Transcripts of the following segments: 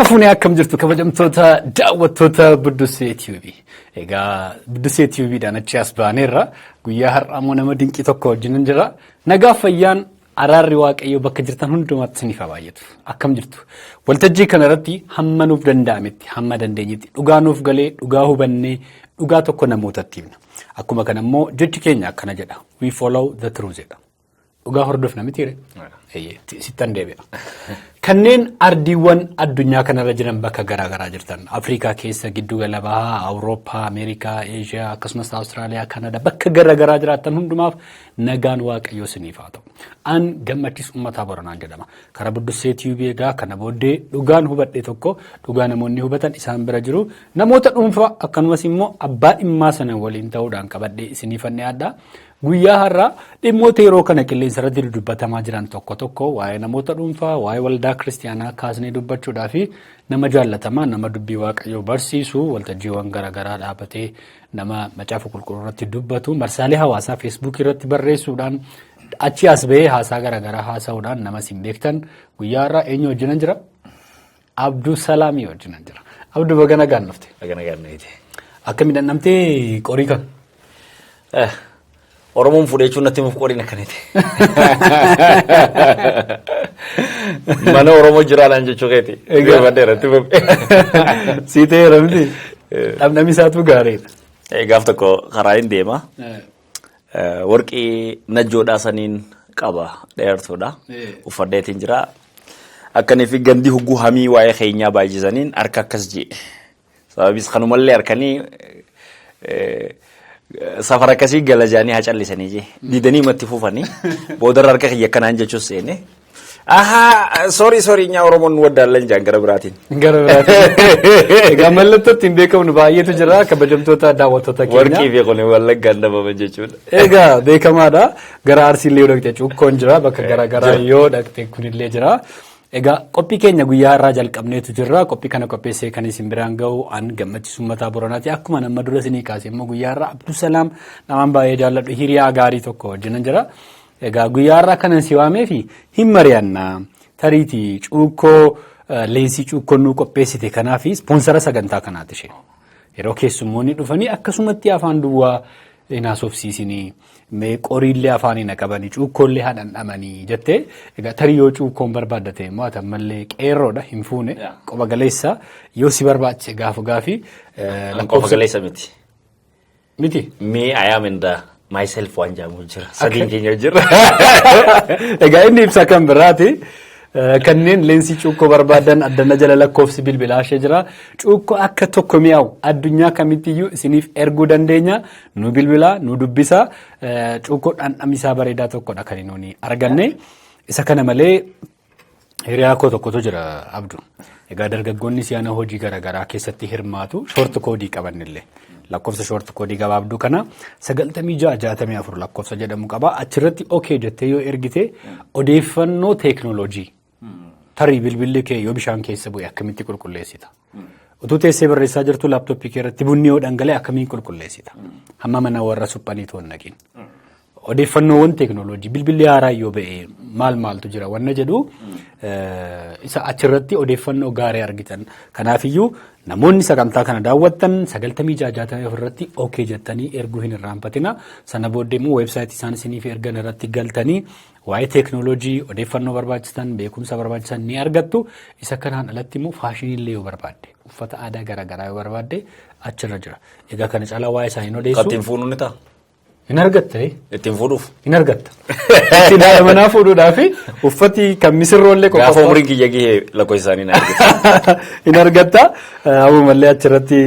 Harka fuunee akkam jirtu, kabajamtoota daawwattoota Buddusee TV. Egaa Buddusee TVdhaan achi as baaneerra. Guyyaa har'aa immoo nama dinqii tokko wajjin jira. Nagaa, fayyaan, araarri Waaqayyoo bakka jirtan hundumaatti isiniif haa baay'atu. Akkam jirtu? Waltajjii kana irratti hamma nuuf danda'ametti, hamma dandeenyetti dhugaa nuuf galee, dhugaa hubannee, dhugaa tokko namootatti himna. Akkuma kana immoo jechi keenya akkana jedha. "We follow the truth" jedha. Dhugaa hordofna mitiire? Sittan deebi'a. Kanneen ardiiwwan addunyaa kanarra jiran bakka garaa garaa jirtan, Afrikaa keessa, Giddu Gala Bahaa, Awurooppaa, Ameerikaa, Eeshiyaa, akkasumas Awustiraaliyaa, Kanadaa, bakka garaa garaa jiraattan hundumaaf nagaan Waaqayyoo isiniif haa ta'u. An Gammachiis Uummataa Boranaan jedhama. Karaa Buddusee TV egaa kana booddee dhugaan hubadhe tokko, dhugaa namoonni hubatan isaan bira jiru, namoota dhuunfaa akkanumas immoo abbaa dhimmaa sana waliin ta'uudhaan qabadhee isiniif adda. Guyyaa har'aa dhimmoota yeroo kana qilleensa irratti dubbatamaa jiran tokko tokko, waa'ee namoota dhuunfaa, waa'ee waldaa kiristiyaanaa kaasnee dubbachuudhaa fi nama jaallatamaa, nama dubbii Waaqayyoo barsiisu, waltajjiiwwan garaagaraa dhaabatee nama Macaafa Qulqulluu irratti dubbatu, marsaalee hawaasaa Feesbuukii irratti barreessuudhaan achi as bahee haasaa garaagaraa haasa'uudhaan nama isin beektan, guyyaa har'aa eenyu wajjinan jira? Abduu Salaamii wajjinan jira. Abduu, baga nagaan dhufte. Baga nagaan dhufte. Akka midhandhamtee qorii kan? Oromoon fuudhee jechuun natti himuuf qoriin akkaniti. Mana Oromoo jiraadhaan jechuu keeti. Egaa. Irratti fufe. Sii ta'eera miti. Dhamdhamni isaatu gaariidha. Gaaf tokko karaa hin deema. Warqii najjoodhaa saniin qaba, dheertuudha. Uffadheetiin jira. Akkanii fi gandi hugguu hamii waa'ee keenyaa baay'isaniin harka akkas jee. Sababis kanumallee harkanii safara akkasii gala jaanii haa callisanii jee. Didanii matti fufanii boodarra harka kiyya akkanaan jechuus seene. Ahaa, sorry, sorry, nyaa Oromoon nu waddaallan jaan gara biraatiin. Gara biraatiin. Egaa mallattoo ittiin beekamu baay'eetu jira, kabajamtoota daawwattoota keenya. Warqii fi kun Wallaggaan dhabaman jechuudha. Egaa beekamaadha. Gara Arsiillee yoo dhaqxe cuukkoon jira. Bakka garaagaraa yoo dhaqxe kunillee jira. Egaa qophii keenya guyyaa har'aa jalqabneetu jirra. Qophii kana qopheessee kan isin biraan gahu an Gammachiisu Uummataa Boranaati. Akkuma nama dura isinii kaase immoo guyyaa har'aa Abdusalaam namaan baay'ee jaalladhu, hiriyaa gaarii tokko wajjinan jira. Egaa guyyaa har'aa kanan si waamee fi hin mari'annaa. Tariitii cuukkoo leensii cuukkoon nuu qopheessite kanaaf sponsor sagantaa kanaati isheen. Yeroo keessummoonni dhufanii akkasumatti afaan duwwaa hin haasofsiisinii, mee qoriillee afaanii na qabanii, cuukkoollee haa dhandhamanii jettee. Egaa tarii yoo cuukkoon barbaaddate immoo, ati ammallee qeerroodha, hin fuune, qoba galeessa, yoo si barbaachise gaafa gaafii Qofa galeessa miti. Miti. Me, I am in the myself waan jedhamu jira. Sadiin keenya jira. Egaa inni ibsa kan biraati. Kanneen leensii cuukkoo barbaadan addana jala lakkoofsi bilbilaa ishee jira. Cuukkoo akka tokko mi'aawu addunyaa kamittiyyuu isiniif erguu dandeenya. Nu bilbilaa, nu dubbisa. Cuukkoo dhandhamisaa bareedaa tokkodha kan nuuni arganne. Isa kana malee hiriyaa koo tokkotu jira, Abdu. Egaa dargaggoonni si'ana hojii garaagaraa keessatti hirmaatu, short code qabannillee. Lakkoofsa short code gabaabduu kana 9664 lakkoofsa jedhamu qaba. Achirratti okay jettee yoo ergite, odeeffannoo teeknooloojii, tarii bilbilli kee yoo bishaan keessa bu'e akkamitti qulqulleessita? Utuu teessee barreessaa jirtu laaptooppii kee irratti bunni yoo dhangala'e akkamiin qulqulleessita? Hamma mana warra suphanii toon naqin. Odeeffannoowwan teeknooloojii, bilbilli haaraa yoo ba'e maal maaltu jira wanna jedhu, isa achirratti odeeffannoo gaarii argitan. Kanaafiyyuu namoonni sagantaa kana daawwattan 9664 irratti okay jettanii erguu hin irraanfatina. Sana booddee immoo weebsaayitii isaan isiniif ergan irratti galtanii waa'ee teeknooloojii odeeffannoo barbaachisan, beekumsa barbaachisan ni argattu. Isa kanaan alatti immoo faashinii illee yoo barbaadde, uffata aadaa garaagaraa yoo barbaadde achirra jira. Egaa kana caalaa waa'ee isaanii hin odeessu. Kan ittiin fuudhu ni ta'a. Hin argatta. Ittiin fuudhuuf. Hin argatta. Ittiin haadha manaa fuudhuudhaaf uffati kan misirroollee Gaafa qophaa'u. Umriin kiyya gahee lakkoofsa isaanii na argita. Hin argatta. Ammallee achirratti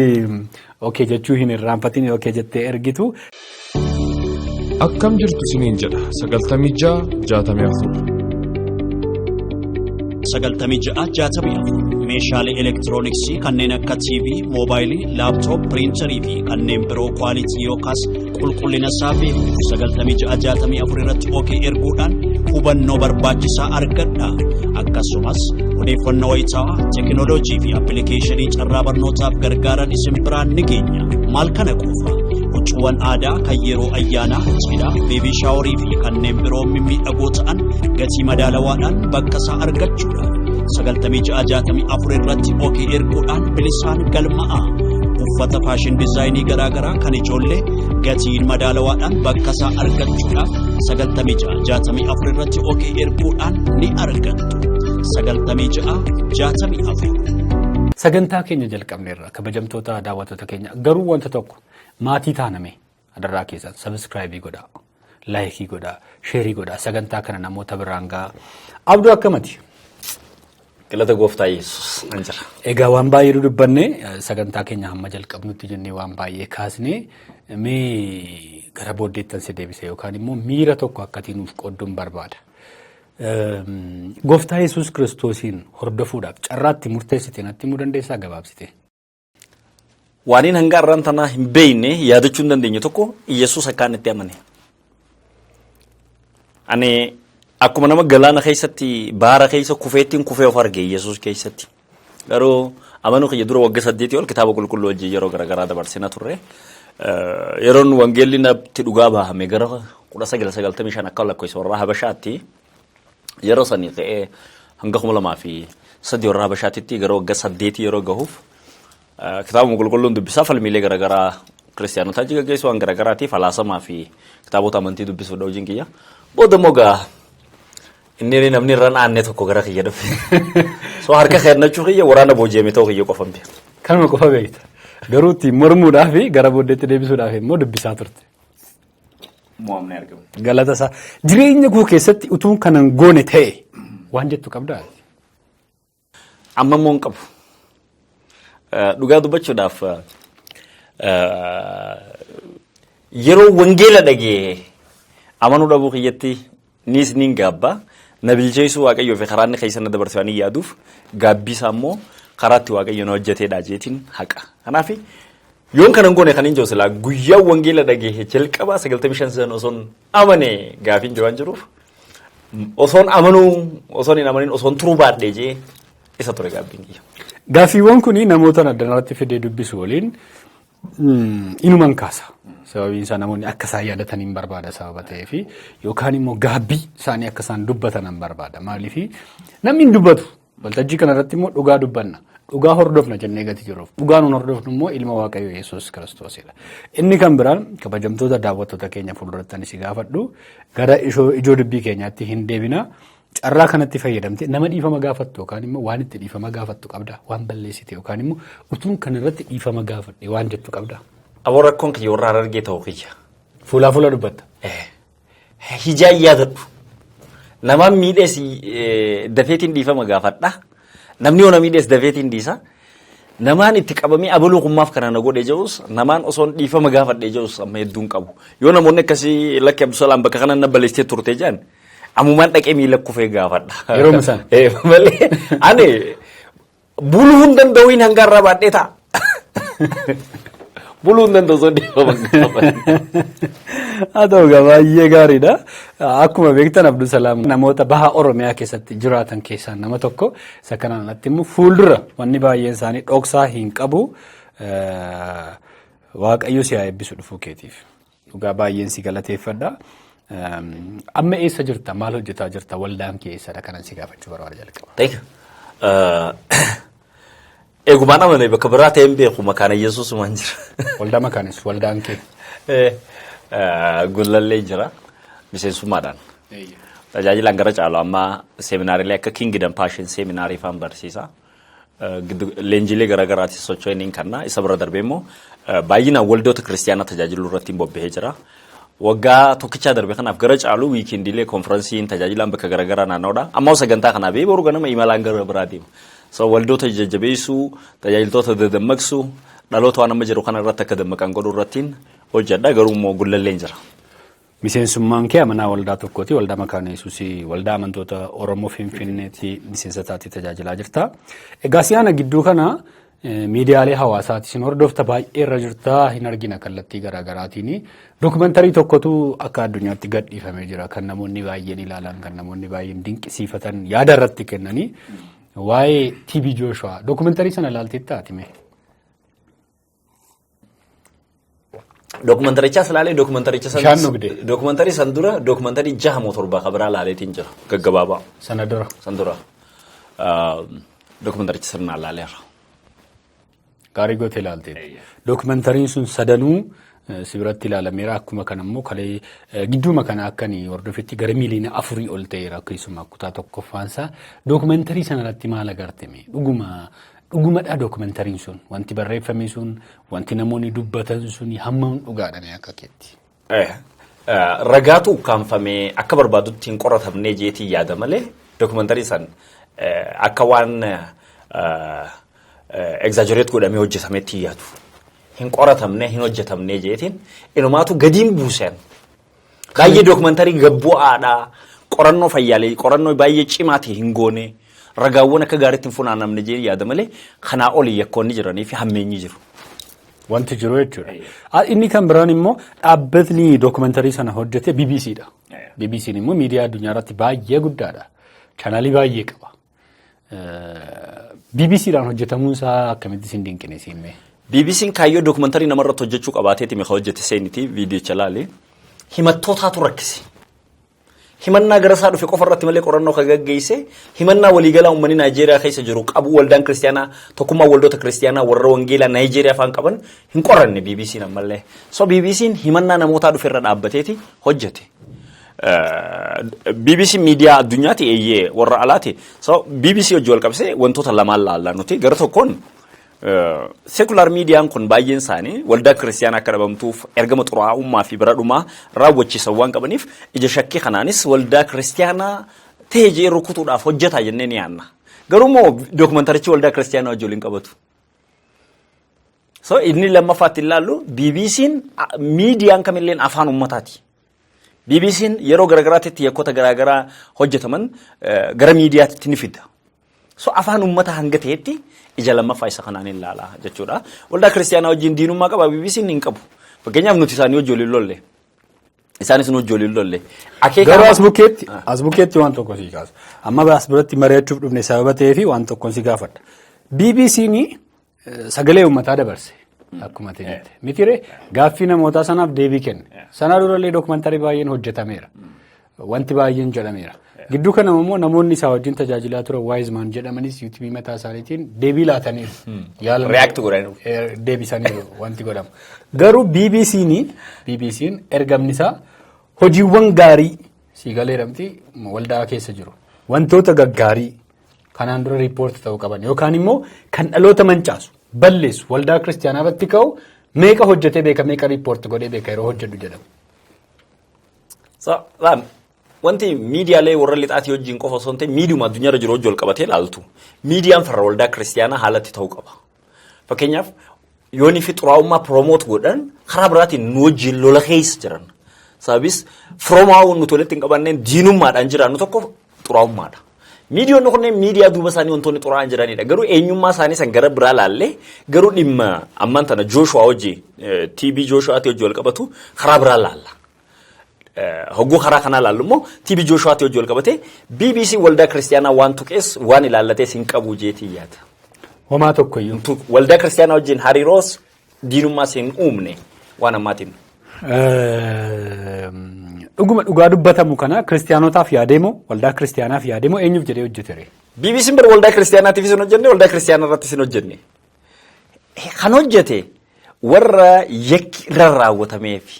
okay jechuu hin irraanfatin, okay jettee ergitu. Akkam jirtu isiniin jedha, 96 64. 96 64 meeshaalee elektirooniksii kanneen akka TV, moobaayilii, laaptoop, piriintarii fi kanneen biroo quality yookaas qulqullina isaa beeku 96 64 irratti okay erguudhaan hubannoo barbaachisaa argadha. Akkasumas odeeffannoo wayitaawaa teekinooloojii fi appilikeeshinii carraa barnootaaf gargaaran isin biraan ni geenya. Maal kana qofa, huccuuwwan aadaa kan yeroo ayyaanaa, cidhaa, baby shower fi kanneen biroo mimmiidhagoo ta'an gatii madaalawaadhaan bakka isaa argachuudhaaf 9664 irratti OK erguudhaan bilisaan galma'a. Uffata fashion design garaagaraa kan ijoollee gatiin madaalawaadhaan bakka isaa argachuudhaaf 9664 irratti OK erguudhaan ni argattu. 9664. Sagantaa keenya jalqabneerra, kabajamtoota daawwattoota keenya. Garuu wanta tokko, maatii taaname adarraa keessan subscribe godhaa, like godhaa, share godhaa, sagantaa kana namoota biraan gahaa. Abduu, akkamati? Galata Gooftaa Yesuus, nan jira. Egaa waan baay'ee dudubbanne, sagantaa keenya hamma jalqabnutti jennee waan baay'ee kaasne. Mee gara booddeettan si deebise yookaan immoo miira tokko akkatiin nuuf qoodduun barbaada. Gooftaa Yesuus Kiristoosiin hordofuudhaaf carraatti murteessite natti himuu dandeessaa gabaabsite? Waaniin hanga har'aan tanaa hin beekne, yaadachuu hin dandeenye tokko, Yesuus akkaan itti amane. Ani akkuma nama galaana keessatti, baara keessa kufeettiin kufee of arge Yesuus keessatti. Garuu amanuu kiyya dura waggaa 8 ol kitaaba qulqulluu wajjin yeroo garaagaraa dabarsina turre. Yeroon wangeelli natti dhugaa bahame gara 1995 akka lakkoofsa warra Habashaatti. Yeroo sanii ka'ee hanga 2003 warra Habashaatitti gara waggaa 8 yeroo gahuuf kitaabuma qulqulluun dubbisaa, falmiilee garaagaraa kiristaanotaa achi gaggeessu, waan garaagaraatiif falaasamaa fi kitaabota amantii dubbisuudha hojiin kiyya. Booda immoo gaa inni namni irra naanne tokko gara kiyya dhufe. So harka kennachuu kiyya, waraana booji'ame ta'uu kiyya qofan beeka. Kanuma qofa beekta. Garuu ittiin mormuudhaaf fi gara booddeetti deebisuudhaaf immoo dubbisaa turte. Mo'amne argamu. Galata isaa. Jireenya koo keessatti utuun kanan goone ta'e waan jettu qabdaa? Amma immoo hin qabu. Dhugaa dubbachuudhaaf, yeroo wangeela dhagee amanuu dhabuu kiyyatti niis niin gaabba. Na bilcheessuu Waaqayyoo fi karaa inni keessa na dabarse waan hin yaaduuf, gaabbii isaa immoo karaatti Waaqayyo na hojjeteedha jeetiin haqa. Kanaaf yoon kanan goone kan hin jiru, silaa guyyaa wangeela dhagee jalqabaa 95 sana osoon amane gaafiin jiru waan jiruuf, osoon amanuu osoon hin amanin osoon turuu baadhee jee isa ture gaabbiin kiyya. Gaaffiiwwan kun namoota addanarratti fidee dubbisu waliin inuman kaasa. Sababiin isaa namoonni akka isaan yaadatan hin barbaada sababa ta'eefi, yookaan immoo gaabbii isaanii akka isaan dubbatan hin barbaada. Maaliif namni hin dubbatu? Waltajjii kanarratti immoo dhugaa dubbanna. Dhugaa hordofna jennee gati jiruuf. Dhugaa nuun hordofnu immoo ilma Waaqayyoo Yesuus Kiristoosidha. Inni kan biraan, kabajamtoota daawwattoota keenya fuulduratti ani si gaafadhu, gara ijoo dubbii keenyaatti hin deebina. Carraa kanatti fayyadamte nama dhiifama gaafattu yookaan immoo waan itti dhiifama gaafattu qabda, waan balleessite yookaan immoo utuun kan irratti dhiifama gaafadhe waan jettu qabda. Aboo, rakkoon kiyya warra Harargee ta'uu kiyya. Fuulaa fuula dubbatta. Hijaan yaadadhu. Namaan miidhees dafeetiin dhiifama gaafadha. Namni yoo na miidhees dafeetiin dhiisa. Namaan itti qabamee abaluu kummaaf kana na godhe jedhus, namaan osoon dhiifama gaafadhe jedhus amma hedduun qabu. Yoo namoonni akkasii "Lakki Abdusalaam, bakka kana na balleessitee turte" jedhan, ammumaan dhaqee miila kufee gaafadha. Yeroo isaan. Malee ani buluu hin danda'u, hin hanga irraa baadhee ta'a. Buluu hin danda'u osoo dhiifama gaafadhe. Haa ta'u egaa, baay'ee gaariidha. Akkuma beektan, Abdusalaam namoota baha Oromiyaa keessatti jiraatan keessaa nama tokko. Isa kanaan alatti immoo fuuldura wanni baay'een isaanii dhoksaa hin qabu. Waaqayyo si haa eebbisu dhufuu keetiif. Dhugaa baay'een si galateeffadha. Amma eessa jirta? Maal hojjetaa jirta? Waldaan kee eessadha? Kanan si gaafachuu barbaada jalqaba. Thank. Eegumaan amane bakka biraa ta'een beeku, Makaana Yesuusumaan jira. Waldaa Makaanis waldaan kee. Gullallee jira miseensummaadhaan. Tajaajilaan gara caalu amma seminaariilee akka Kingdom Passion seminaarii faan barsiisa. Leenjiilee garaagaraatis socho'een hin kanna. Isa bira darbee immoo baay'inaan waldoota kiristiyaanaa tajaajiluu irratti hin bobba'ee jira. Waggaa tokkichaa darbe kanaaf gara caalu weekendiilee konferensiin tajaajilaan bakka garaagaraa naannoodha. Amma sagantaa kanaa bee boru ganama imalaan gara biraa deema. So waldoota jajjabeessuu, tajaajiltoota dadammaqsuu, dhaloota waan amma jiru kana irratti akka dammaqan godhuu irrattiin hojjedha. Garuu immoo Gullalleen jira. Miseensummaan kee amanaa waldaa tokkooti. Waldaa Makaana Yesuusii, waldaa amantoota Oromoo Finfinneetti miseensa taatee tajaajilaa jirta. Egaa si'aana gidduu kana miidiyaalee hawaasaati isin hordofta, baay'ee irra jirta, hin argina kallattii garaagaraatiin. Dokumentarii tokkotu akka addunyaatti gadhiifamee jira, kan namoonni baay'een ilaalan, kan namoonni baay'een dinqisiifatan, yaada irratti kennanii, waa'ee TB Joshua. Dokumentarii sana ilaaltee taati mee? Dokumentarichaas ilaalee, dokumentaricha san Bishaan dhugde. Dokumentarii san dura dokumentarii jaha moo torba kan biraa ilaaleetiin jira gaggabaabaa. Sana dura. San dura. Dookumentaricha sirnaan ilaaleera. Gaarii gootee ilaalteetti. Dookumentariin sun sadanuu si biratti ilaalameera. Akkuma kana immoo kalee gidduuma kana akkanii hordofetti gara 4 miiliyoona ol ta'eera keessumaa kutaa tokkoffaansaa. Dookumentarii sana irratti maal agarteme? Dhuguma dhugumadhaa dookumentariin sun, wanti barreeffame sun, wanti namoonni dubbatan sun hammam dhugaadha akka keetti? Ragaatu ukkaanfamee akka barbaadutti hin qoratamnee jeetii yaada malee, dookumentarii san akka waan exaggerate godhamee hojjetametti yaadu. Hin qoratamne, hin hojjetamnee jeetiin inumaatu gadiin buusan. Baay'ee dookumentarii gabbu'aadha. Qorannoo fayyaalee, qorannoo baay'ee cimaa ta'e hin goone. Ragaawwan akka gaariitti hin funaanamne jee yaada malee, kanaa oli yakkoonni jiranii fi hammeenyi jiru. Wanti jiru jechuudha. Inni kan biraan immoo dhaabbatni dookumentarii sana hojjete BBCdha. BBC'n immoo miidiyaa addunyaa irratti baay'ee guddaadha. Chaanaalii baay'ee qaba. BBCdhaan hojjetamuun isaa akkamitti isin dinqine siimmee? BBC'n kaayyoo dookumentarii namarratti hojjechuu qabaateeti mi'a hojjete seeniti viidiyocha laali. Himattootaatu rakkise. Himannaa gara isaa dhufe qofa irratti malee, qorannoo kan gaggeesse himannaa waliigalaa uummanni Naayijeeriyaa keessa jiru qabu, waldaan kiristiyaanaa, tokkummaa waldoota kiristiyaanaa warra wangeelaa Naayijeeriyaa afaan qaban hin qoranne BBC'n ammallee. So BBC'n himannaa namootaa dhufe irra dhaabbateeti hojjete. BBC miidiyaa addunyaati, eeyyee, warra alaati. So BBC hojii wal qabsee wantoota lamaan laallaa nuti. Gara tokkoon, secular miidiyaan kun baay'een isaanii waldaa kiristiyaanaa akka dhabamtuuf ergama xuraa'ummaa fi bira dhumaa raawwachiisan waan qabaniif, ija shakkii kanaanis waldaa kiristiyaanaa ta'e jee rukutuudhaaf hojjetaa jennee ni yaadna. Garuu immoo dookumentarichi waldaa kiristiyaanaa wajjin waliin qabatu. So inni lammaffaatti ilaallu, BBC'n, miidiyaan kamilleen afaan ummataati. BBC'n yeroo garagaraatti yakkoota garaagaraa hojjetaman gara miidiyaatti ni fida. So afaan uummataa hanga ta'etti ija lammaffaa isa kanaan ilaala jechuudha. Waldaa kiristiyaanaa wajjin diinummaa qaba BBC'n? Hin qabu. Fakkeenyaaf, nuti isaanii wajjin waliin lolle. Isaanis nu wajjin waliin lolle. Akeeka Garuu as bukkeetti waan tokko si kaasa. Amma as biratti mari'achuuf dhufne sababa ta'eefi waan tokkoon si gaafadha. BBC'n sagalee uummataa dabarse. Akkuma ta'e jette. Mitiree gaaffii namootaa sanaaf deebii kenne. Sanaa durallee dookumentarii baay'een hojjetameera. Wanti baay'een jedhameera. Gidduu kana immoo namoonni isaa wajjin tajaajilaa turan, Wiseman jedhamanis, yuutuubii mataa isaaniitiin deebii laataniiru. React godhaniiru. Deebisaniiru wanti godhamu. Garuu BBC'n ergamni isaa hojiiwwan gaarii sii galeeramti waldaa keessa jiru. Wantoota gaggaarii kanaan dura report ta'uu qaban yookaan immoo kan dhaloota mancaasu, balleessu, waldaa kiristiyaanaa irratti ka'u meeqa hojjetee beeka, meeqa report godhee beeka yeroo hojjedhu jedhamu? Wanti miidiyaalee warra lixaatii wajjin qofa osoo hin ta'in, miidiyuma addunyaarra jiru wajjin wal qabatee ilaaltu. Miidiyaan farra waldaa kiristiyaanaa haalatti ta'uu qaba. Fakkeenyaaf, yoonii fi xuraa'ummaa promote godhan, karaa biraatiin nu wajjin lola keessa jiran. Sababis firoomaa nuti walitti hin qabanneen diinummaadhaan jiraannu tokko xuraa'ummaadha. Miidiyoonni kunneen miidiyaa duuba isaanii wantoonni xuraa'an jiranidha. Garuu eenyummaa isaanii san gara biraa laallee, garuu dhimma ammaan tana Jooshuwaa wajji, TB Jooshuwaati wajji wal qabatu karaa biraa laalla. Hogguu karaa kanaa laallu immoo, TB Jooshuwaati wajji wal qabate BBC waldaa kiristiyaanaa waan tuqees waan ilaallatees hin qabu jeetii yaada. Homaa tokkoyyuu. Waldaa kiristiyaanaa wajjin hariiroos diinummaas hin uumne waan ammaatiin. Dhuguma dhugaa dubbatamu kana kiristiyaanotaaf yaadee moo, waldaa kiristiyaanaaf yaadee moo, eenyuuf jedhee hojjetere? BBC'n bara waldaa kiristiyaanaatiif hin hojjenne, waldaa kiristiyaanaa irrattis hin hojjenne. Kan hojjete warra yakki irra raawwatameef,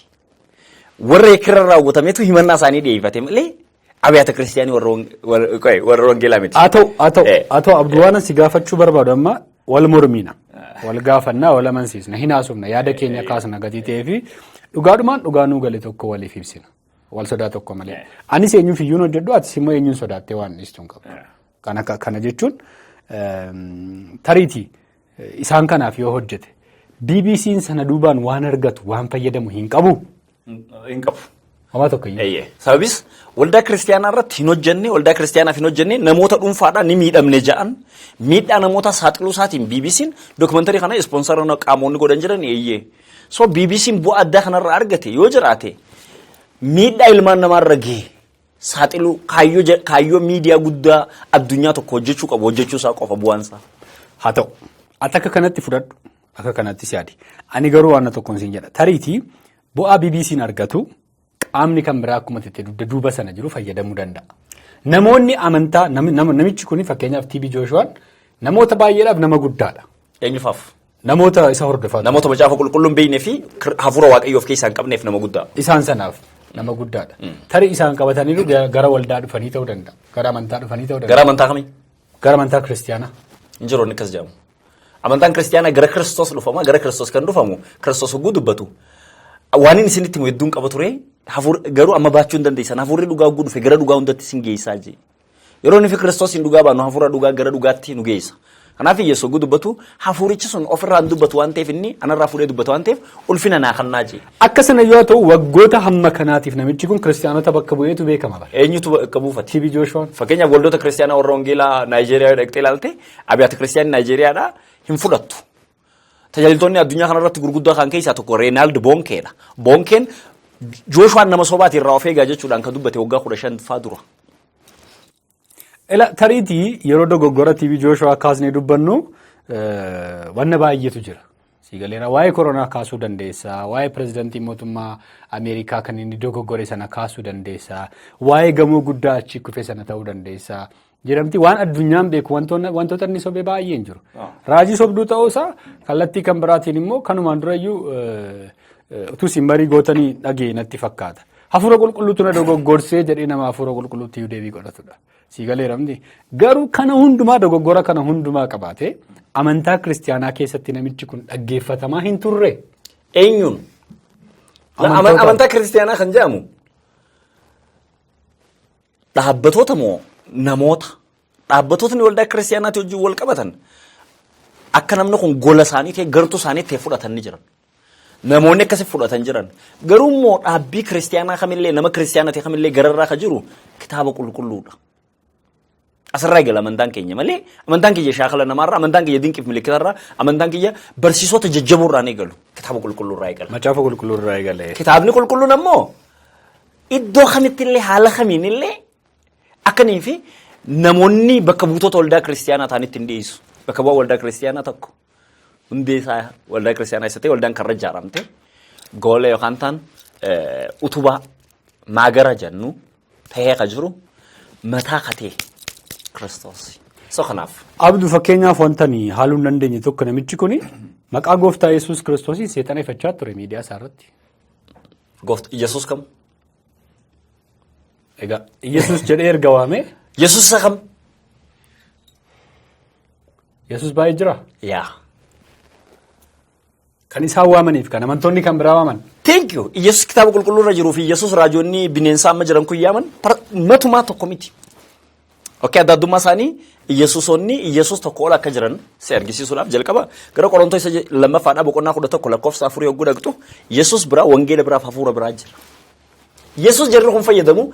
warra yakki irra raawwatameetu himannaa isaanii dhiyeeffate malee abiyaata kiristiyaanii warra wangeelaa miti. Haa ta'u, Abduu, waan si gaafachuu barbaadu, amma wal mormina, wal gaafannaa, wal amansiisna, hin haasofna, yaada keenya kaasna gatii ta'ee fi dhugaadhumaan dhugaa nuu gale tokko waliif ibsina. Wal sodaa tokko malee. Anis eenyuuf iyyuu hojjedhu, atis immoo eenyuun sodaattee waan dhiistu hin qabdu. Kana jechuun, tariitii isaan kanaaf yoo hojjete, BBC'n sana duubaan waan argatu, waan fayyadamu hin qabu. Hin qabu. Homaa tokko iyyuu. Sababis waldaa kiristiyaanaa irratti hin hojjenne, waldaa kiristiyaanaaf hin hojjenne. Namoota dhuunfaadhaan ni miidhamne ja'an, miidhaa namoota saaxiluu isaatiin BBC'n dookumentarii kana sponsor qaamonni godhan jiran, eeyyee. So BBC'n bu'aa addaa kanarraa argate yoo jiraate, miidhaa ilmaan namaarra gahe saaxiluu, kaayyoo miidiyaa guddaa addunyaa tokko hojjechuu qabu hojjechuu isaa qofa bu'aansaa. Haa ta'u, ati akka kanatti fudhadhu, akka kanatti si yaadi. Ani garuu waan tokkoon siin jedha. Tariitii bu'aa BBC'n argatu qaamni kan biraa akkuma itti dugda duuba sana jiru fayyadamuu danda'a. Namoonni amantaa namichi kun fakkeenyaaf TB Jooshuwaan namoota baay'eedhaaf nama guddaadha. Eenyufaaf? Namoota isa hordofaa turan. Namoota macaafa qulqulluu hin beeknee fi hafuura waaqayyoo of keessaa hin qabneef nama guddaa. Isaan sanaaf nama guddaadha. Tarii isaan qabataniiru gara waldaa dhufanii ta'uu danda'a. Gara amantaa dhufanii ta'uu danda'a. Gara amantaa kamii? Gara amantaa kiristiyaanaa. Hin jiru inni akkas jedhamu. Amantaan kiristiyaanaa gara Kiristoos dhufama. Gara Kiristoos kan dhufamu Kiristoos hogguu dubbatu. Waan inni isinitti himu hedduun qaba ture. Garuu amma baachuu hin dandeessan. Hafuurri dhugaa hogguu dhufe gara dhugaa hundatti isin geessaa jee. Yeroo nufi Kiristoos hin dhugaa baanu hafuura dhugaa gara dhugaatti nu geessa. Kanaaf Yesuus hogguu dubbatu hafuurichi sun ofirraa hin dubbatu waan ta'eef inni anarraa fuudhee dubbatu waan ta'eef ulfina naa kannaa jee. Akka sana yoo ta'u waggoota hamma kanaatiif namichi kun kiristiyaanota bakka bu'eetu beekama bara. Eenyutu bakka buufate? TB Jooshuwaan. Fakkeenyaaf waldoota kiristiyaanaa warra wangeelaa Naayijeeriyaa yoo dhaqxee ilaalte abiyaata kiristiyaanii Naayijeeriyaadhaa hin fudhattu. Tajaajiltoonni addunyaa kanarratti gurguddaa kan keessaa tokko Reenaald Boonkeedha. Boonkeen Jooshuwaan nama sobaati irraa of eegaa jechuudhaan kan dubbate waggaa 15 faa dura. Ela tariitii yeroo dogoggora TB Jooshuwaa kaasnee dubbannu wanna baay'eetu jira. Siigaleera waa'ee koronaa kaasuu dandeessa, waa'ee pirezidantii mootummaa Ameerikaa kan inni dogoggore sana kaasuu dandeessa, waa'ee gamoo guddaa achi kufe sana ta'uu dandeessa. Jedhamti waan addunyaan beeku wantoota inni sobe baay'een jiru. Raajii sobduu ta'uusaa kallattii kan biraatiin immoo kanumaan durayyuu utuu isin marii gootanii dhagee natti fakkaata. Hafuura qulqulluutu na dogoggorsee jedhee nama hafuura qulqulluutti iyyuu deebii godhatudha. Sii galeera miti. Garuu kana hundumaa dogoggora kana hundumaa qabaatee amantaa kiristiyaanaa keessatti namichi kun dhaggeeffatamaa hin turre. Eenyuun? Amantoota. Amantaa kiristiyaanaa kan jedhamu dhaabbatoota moo namoota? Dhaabbatootni waldaa kiristiyaanaatti wajjin wal qabatan akka namni kun gola isaanii ta'e gartuu isaanii ta'e fudhatan ni jiran. Namoonni akkasi fudhatan jiran. Garuu immoo dhaabbii kiristiyaanaa kamillee nama kiristiyaana ta'e kamillee gararraa kan jiru kitaaba qulqulluudha. Asirraa eegala amantaan keenya malee amantaan kiyya shaakala namaarraa amantaan kiyya dinqiif milikitarraa amantaan kiyya barsiisota jajjaboorraa hin eegalu kitaaba qulqulluurraa eegala. Macaafa qulqulluurraa eegale. Kitaabni qulqulluun ammoo iddoo kamittillee haala kamiinillee akkanii fi namoonni bakka buutota waldaa kiristiyaanaa ta'anitti hin dhiyeessu. Bakka bu'aa waldaa kiristiyaanaa tokko hundee isaa waldaa kiristiyaanaa isa ta'e waldaan karra ijaaramte goola yookaan ta'an utubaa maagara jennu ta'ee ka jiru mataa ka ta'e Kiristoos. So kanaaf. Abdu fakkeenyaaf wanta ani haaluu hin dandeenye tokko namichi kun maqaa gooftaa Yesuus Kiristoosiin seexana ifachaa ture miidiyaa isaa irratti. Gooftaa Yesuus kam? Egaa Yesuus jedhee erga waamee Yesuus isa kam? Yesuus baay'ee jira. Yaa. Kan isaan waamaniif kan amantoonni kan biraa waaman. Thank you. Yesuus kitaaba qulqulluu irra jiruu fi Yesuus raajonni bineensaa amma jiran kun yaaman matumaa tokko miti. Okay, adda addummaa isaanii Yesuusonni Yesuus tokko ol akka jiran si argisiisuudhaaf jalqaba gara Qorontos isa lammaffaadhaa boqonnaa 11 lakkoofsa 4 yogguu dhaqxu Yesuus biraa wangeela biraaf hafuura biraa jira. Yesuus jarri kun fayyadamu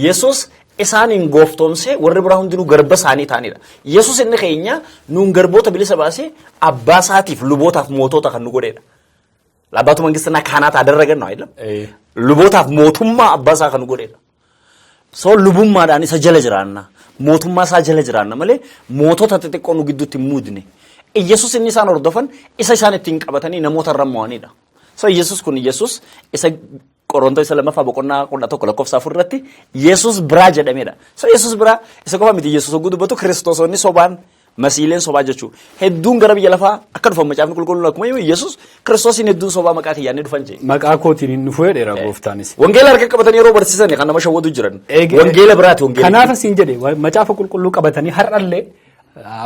Yesuus isaaniin gooftoomsee warri biraa hundinuu garba isaanii ta'anidha. Yesuus inni keenya nuun garboota bilisa baasee abbaa isaatiif lubootaaf mootota kan nu godhedha. Laabbaatu mangistinaa kaanaat adarragan ነው አይደለም? Lubootaaf mootummaa abbaa isaa kan nu godhedha. So lubummaadhaan isa jala jiraanna. Mootummaa isaa jala jiraanna malee mootota xixiqqoo nu gidduutti hin muudne. Iyyasuus inni isaan hordofan isa isaan ittiin qabatanii namoota irra mo'anidha. So Iyyasuus kun Iyyasuus isa Qorontos isa lammaffaa boqonnaa 11 lakkoofsa 4 irratti Yesuus biraa jedhamedha. So Yesuus biraa isa qofa miti Yesuus hogguu dubbatu Kiristoosonni sobaan masiileen sobaa jechuu hedduun gara biyya lafaa akka dhufan macaafni qulqulluun akkuma himu Yesuus Kiristoosiin hedduun sobaa maqaa kiyyaan ni dhufan jee. Maqaa kootiin hin dhufu jedheera gooftaanis. Wangeela harka qabatanii yeroo barsiisan kan nama shawwatu jiran. Wangeela biraati wangeela. Kanaaf asiin jedhe macaafa qulqulluu qabatanii har'allee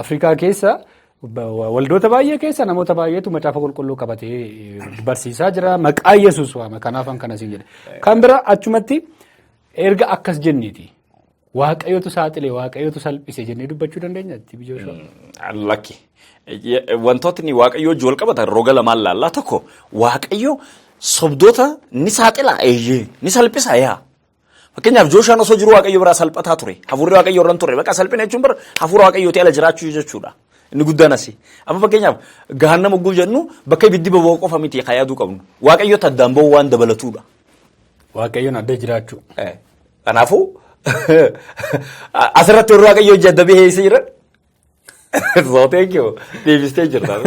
Afrikaa keessa waldoota baay'ee keessa namoota baay'eetu macaafa qulqulluu qabatee barsiisaa jira. Maqaa Yesuus waama. Kanaafan kana siin jedhe. Kan bira achumatti erga akkas jenneeti. Waaqayyotu saaxile, Waaqayyotu salphise jennee dubbachuu dandeenya itti bijooshaa. Lakki. Wantootni Waaqayyoo wajjin wal qabatan roga lamaan laallaa tokko Waaqayyo sobdoota ni saaxila eeyyee ni salphisa yaa. Fakkeenyaaf Jooshaan osoo jiru Waaqayyo biraa salphataa ture. Hafuurri Waaqayyo irra hin turre. Bakka salphina jechuun bara hafuura Waaqayyooti ala jiraachuu jechuudha. Inni guddaan asi. Amma fakkeenyaaf gahaannama hogguu jennu bakka ibiddi boba'u qofa miti kan yaaduu qabnu. Waaqayyotti addaan ba'uu waan dabalatuudha. Waaqayyoon adda jiraachuu. Kanaafuu asirratti warri Waaqayyo hojii adda bahee eessa jiran? So thank you. Deebistee jirta.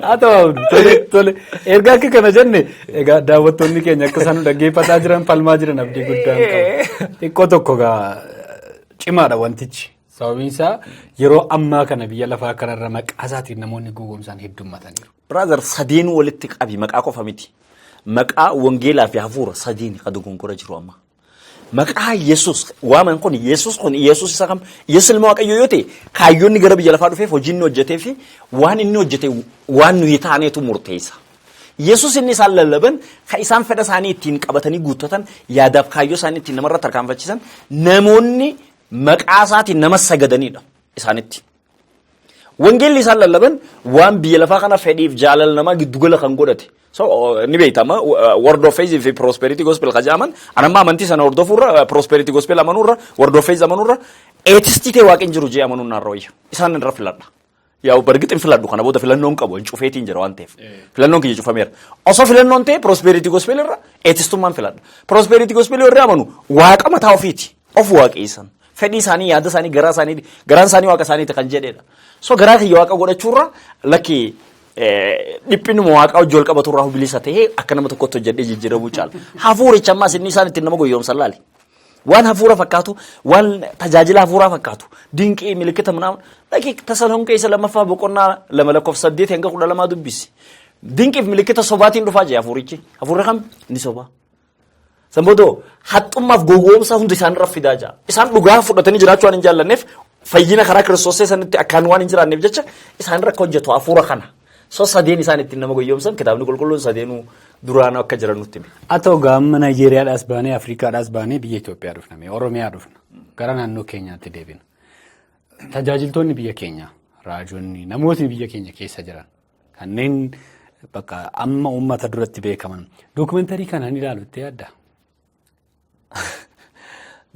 Haa ta'u, tole tole, erga akka kana jenne, egaa daawwattoonni keenya akka isaan dhaggeeffataa jiran, falmaa jiran abdii guddaan qabu. Xiqqoo tokko egaa cimaadha wantichi. Sababiin isaa yeroo ammaa kana biyya lafaa kanarra maqaa isaatiin namoonni gowwoomsaan heddummataniiru. Brother, sadeen walitti qabi, maqaa qofa miti. Maqaa, wangeelaa fi hafuura sadeen ka dogongora jiru amma. Maqaa Yesuus waaman kun, Yesuus kun Yesuus isa kam? Yesuus ilma Waaqayyoo yoo ta'e, kaayyoonni gara biyya lafaa dhufeef, hojii inni hojjetee fi waan inni hojjete waan nuyi taaneetu murteessa. Yesuus inni isaan lallaban, kan isaan fedha isaanii ittiin qabatanii guuttatan, yaadaaf kaayyoo isaanii ittiin namarra tarkaanfachiisan, namoonni maqaa isaatiin nama sagadanidha isaanitti. Wangeelli isaan lallaban waan biyya lafaa kana fedhiif jaalala namaa giddugala kan godhate. So ni beektama, Word of Faith fi Prosperity Gospel kan jedhaman, anamma amantii sana hordofuurra, Prosperity Gospel amanuurra, Word of Faith amanuurra, atheistii ta'e waaqin jiru jee amanuun narra wayya. Isaan irra filadha. Yaa bargixin filadhu, kana booda filannoon qabu hin cufeetiin jira waan ta'eef. Filannoon kiyya cufameera. Osoo filannoon ta'e, Prosperity Gospel irra atheistummaan filadha. Prosperity Gospel warri amanu waaqa mataa ofiiti. Of waaqeessan. Fedhii isaanii, yaada isaanii, garaa isaanii, garaan isaanii waaqa isaaniiti kan jedhedha. So garaa kiyya waaqa godhachuurra, lakki, dhiphinuma waaqa hojii wal qabaturraa bilisa ta'ee akka nama tokkotti hojjedhee jijjiiramuu caala. Hafuuricha ammaas inni isaan ittiin nama goyoomsan laali. Waan hafuura fakkaatu, waan tajaajila hafuuraa fakkaatu, dinqii, milikita ምናምን, dhaqi Tasalonqee isa lammaffaa boqonnaa 2 lakkoofsa 8 hanga 12 dubbisi. Dinqiif milikita sobaatiin dhufaa jee hafuurichi. Hafuurri kam? Inni sobaa. Sanboodoo haxxummaaf gowwoomsa hundi isaan irra fidaa jira. Isaan dhugaa fudhatanii jiraachuu waan hin jaallanneef, fayyina karaa Kiristoos sanitti akkaan waan hin jiraanneef jecha, isaan irra akka hojjetu hafuura kana. So sadeen isaan ittiin nama goyyoomsan, kitaabni qulqulluun sadeenuu duraan akka jiran nutti hime. Haa ta'u egaa, amma Naayijeeriyaadhaas baanee, Afrikaadhaas baanee, biyya Itoophiyaa dhufna, Oromiyaa dhufna, gara naannoo keenyaatti deebina. Tajaajiltoonni biyya keenyaa, raajonni, namootni biyya keenya keessa jiran kanneen bakka amma uummata duratti beekaman dookumentarii kana ni ilaalu itti yaadda?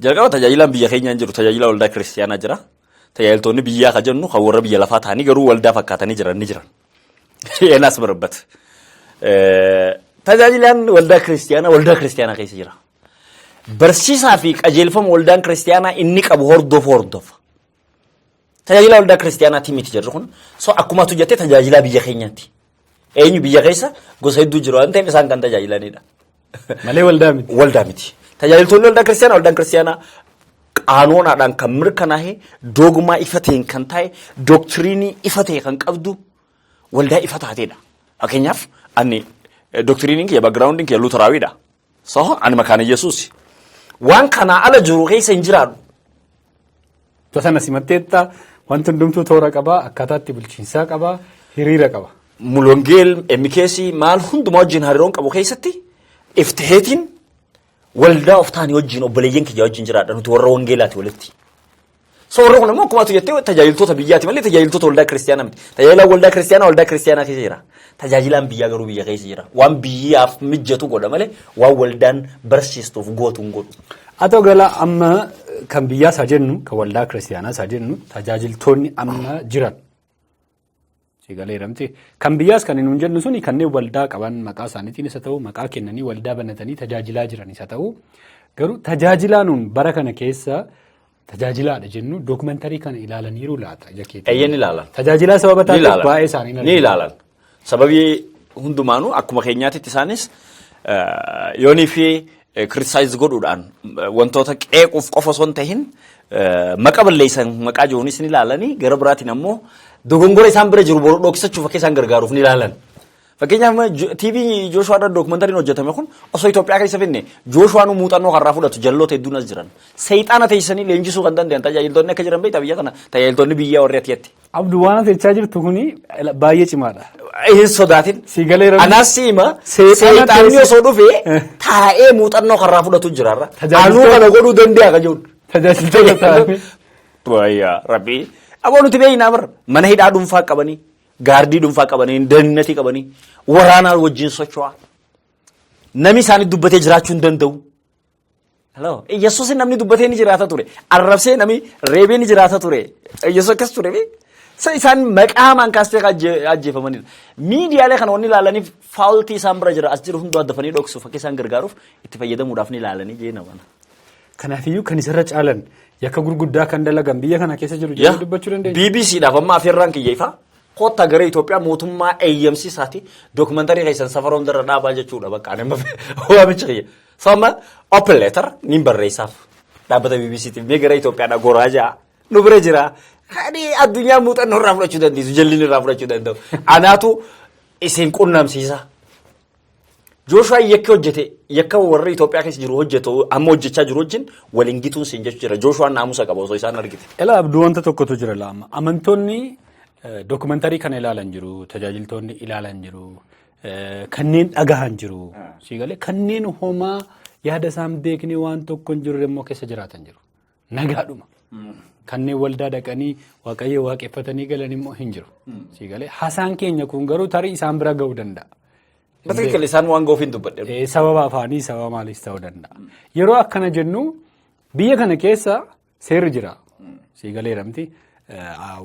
Jalqaba tajaajilaan biyya keenyaa hin jiru, tajaajila waldaa kiristiyaanaa jira. Tajaajiltoonni biyyaa ka jennu kan warra biyya lafaa ta'anii garuu waldaa fakkaatanii jiran ni jiran. Eenaas barbata. Tajaajilaan waldaa kiristiyaanaa waldaa kiristiyaanaa keessa jira. Barsiisaa fi qajeelfama waldaan kiristiyaanaa inni qabu hordofu hordofa. Tajaajila waldaa kiristiyaanaati miti jirru kun. So akkuma atu jettee, tajaajilaa biyya keenyaati. Eenyu, biyya keessa gosa hedduu jiru waan ta'eef isaan kan tajaajilanidha. Malee waldaa miti. Waldaa miti. Tajaajiltoonni waldaa kiristiyaanaa, waldaan kiristiyaanaa qaanoonaadhaan kan mirkanaa'e, doogmaa ifa ta'een kan taa'e, doktiriinii ifa ta'e kan qabdu, waldaa ifa taateedha. Fakkeenyaaf ani doktiriiniin kiyya, backgroundiin kiyya Luuteraawiidha. So ani makaana Yesuusi. Waan kanaa ala jiru keessa hin jiraadhu. Sana simatteetta, wanti hundumtuu toora qabaa, akkaataa itti bulchiinsaa qabaa, hiriira qaba. Mulwangeel MKC maal hundumaa wajjin hariiroon qabu keessatti iftiheetiin waldaa of taanii wajjin, obboleeyyan kiyya wajjin jiraadha, nuti warra wangeelaati walitti. So warri kun immoo akkuma ati jettee tajaajiltoota biyyaati malee tajaajiltoota waldaa kiristiyaanaa miti. Tajaajilaan waldaa kiristiyaanaa waldaa kiristiyaanaa keessa jira. Tajaajilaan biyyaa garuu biyya keessa jira. Waan biyyaaf mijatu godha malee waan waldaan barsiistuuf gootu hin godhu. Haa ta'u gala, amma kan biyyaas haa jennu, kan waldaa kiristiyaanaas haa jennu, tajaajiltoonni amma jiran. Sigaleeramti. Kan biyyaas kan nuun jennu suni kanneen waldaa qaban maqaa isaaniitiin isa ta'u, maqaa kennanii waldaa banatanii tajaajilaa jiran isa ta'u, garuu tajaajilaa nuun bara kana keessa tajaajilaadha jennu dookumentarii kana ilaalaniiru laata ija keetiin? Eeyyan, ilaalan. Tajaajilaa sababa Ni taateef ilaalan. baay'ee isaanii Ni ilaalan. Sababii hundumaanuu akkuma keenyaatitti isaanis yoonii fi criticize godhuudhaan wantoota qeequuf qofa osoo hin tahin, maqa balleessan maqaa jiruunis ni ilaalanii, gara biraatiin ammoo dogongora isaan bira jiru boru dhoksachuuf akka isaan gargaaruuf ni ilaalan. Fakkeenyaaf TV Jooshuwaa irra dookumentariin hojjetame kun osoo Itoophiyaa keessa finne, Jooshuwaan muuxannoo karraa fudhatu jalloota hedduun as jiran. Seexaana teessanii leenjisuu kan danda'an tajaajiltoonni akka jiran beektaa, biyya kana tajaajiltoonni biyyaa warri ati jette. Abdu, waan ati jechaa jirtu kuni baay'ee cimaadha. Hin sodaatin. Si galeera. Anaas si hima. Seexaana Seexaanni osoo dhufee taa'ee muuxannoo karraa fudhatu jira. Anuu kana godhuu danda'a kan jedhu. Tajaajiltoota ta'anii. Wayyaa rabbii. Aboo, nuti beeknaa bar, mana hidhaa dhuunfaa qabanii, gaardii dhuunfaa qabanii, dannatii qabanii, waraanaa wajjin socho'aa. Namni isaanii dubbatee jiraachuu hin danda'u. Hello. Yesuus namni dubbatee ni jiraata ture. Arrabsee namni reebee ni jiraata ture. Yesuus akkas ture. Sa isaan maqaa hamaan kaastee ajjeefamanidha. Miidiyaalee kana wanni ilaalaniif faultii isaan bira jira as jiru hundaa dafanii dhoksuuf, akka isaan gargaaruuf itti fayyadamuudhaaf ni ilaalanii jee nama. Kanaafiyyuu kan isarra caalan yakka gurguddaa kan dalagan biyya kana keessa jiru jennee dubbachuu dandeenya. BBCdhaaf amma afeerraan kiyya ifaa. Kottaa gara Itoophiyaa mootummaa eeyyamsiisaati dookumentarii keessan safara hundarra dhaabaa jechuudha bakka ani amma waamicha kiyya. So amma open letter niin barreessaaf dhaabbata BBCtiif mee gara Itoophiyaadha goraa jaa nu bira jira. Kani addunyaa muuxannoo irraa fudhachuu dandeessu jallinni irraa fudhachuu danda'u. Anaatu isin qunnamsiisa. Jooshuwaan yakka hojjete yakka warra Itoophiyaa keessa jiru hojjetu amma hojjechaa jiru wajjin waliin gituun siin jechuu jira. Jooshuwaan naamusa qaba osoo isaan argite. Elaa Abduu, wanta tokkotu jira laama. Amantoonni dookumentarii kana ilaalan jiru, tajaajiltoonni ilaalan jiru, kanneen dhagahan jiru. Siigalee kanneen homaa yaada isaan beekne waan tokko hin jirre immoo keessa jiraatan jiru. Nagaadhuma. Kanneen waldaa dhaqanii Waaqayyo waaqeffatanii galan immoo hin jiru. Siigalee haasaan keenya kun garuu tarii isaan bira ga'uu danda'a. Batikil isaan waan ga'uuf hin dubbadhe. Sababa afaanii sababa maaliis ta'uu danda'a. Yeroo akkana jennu biyya kana keessa seerri jira. Siigalee jedhamti.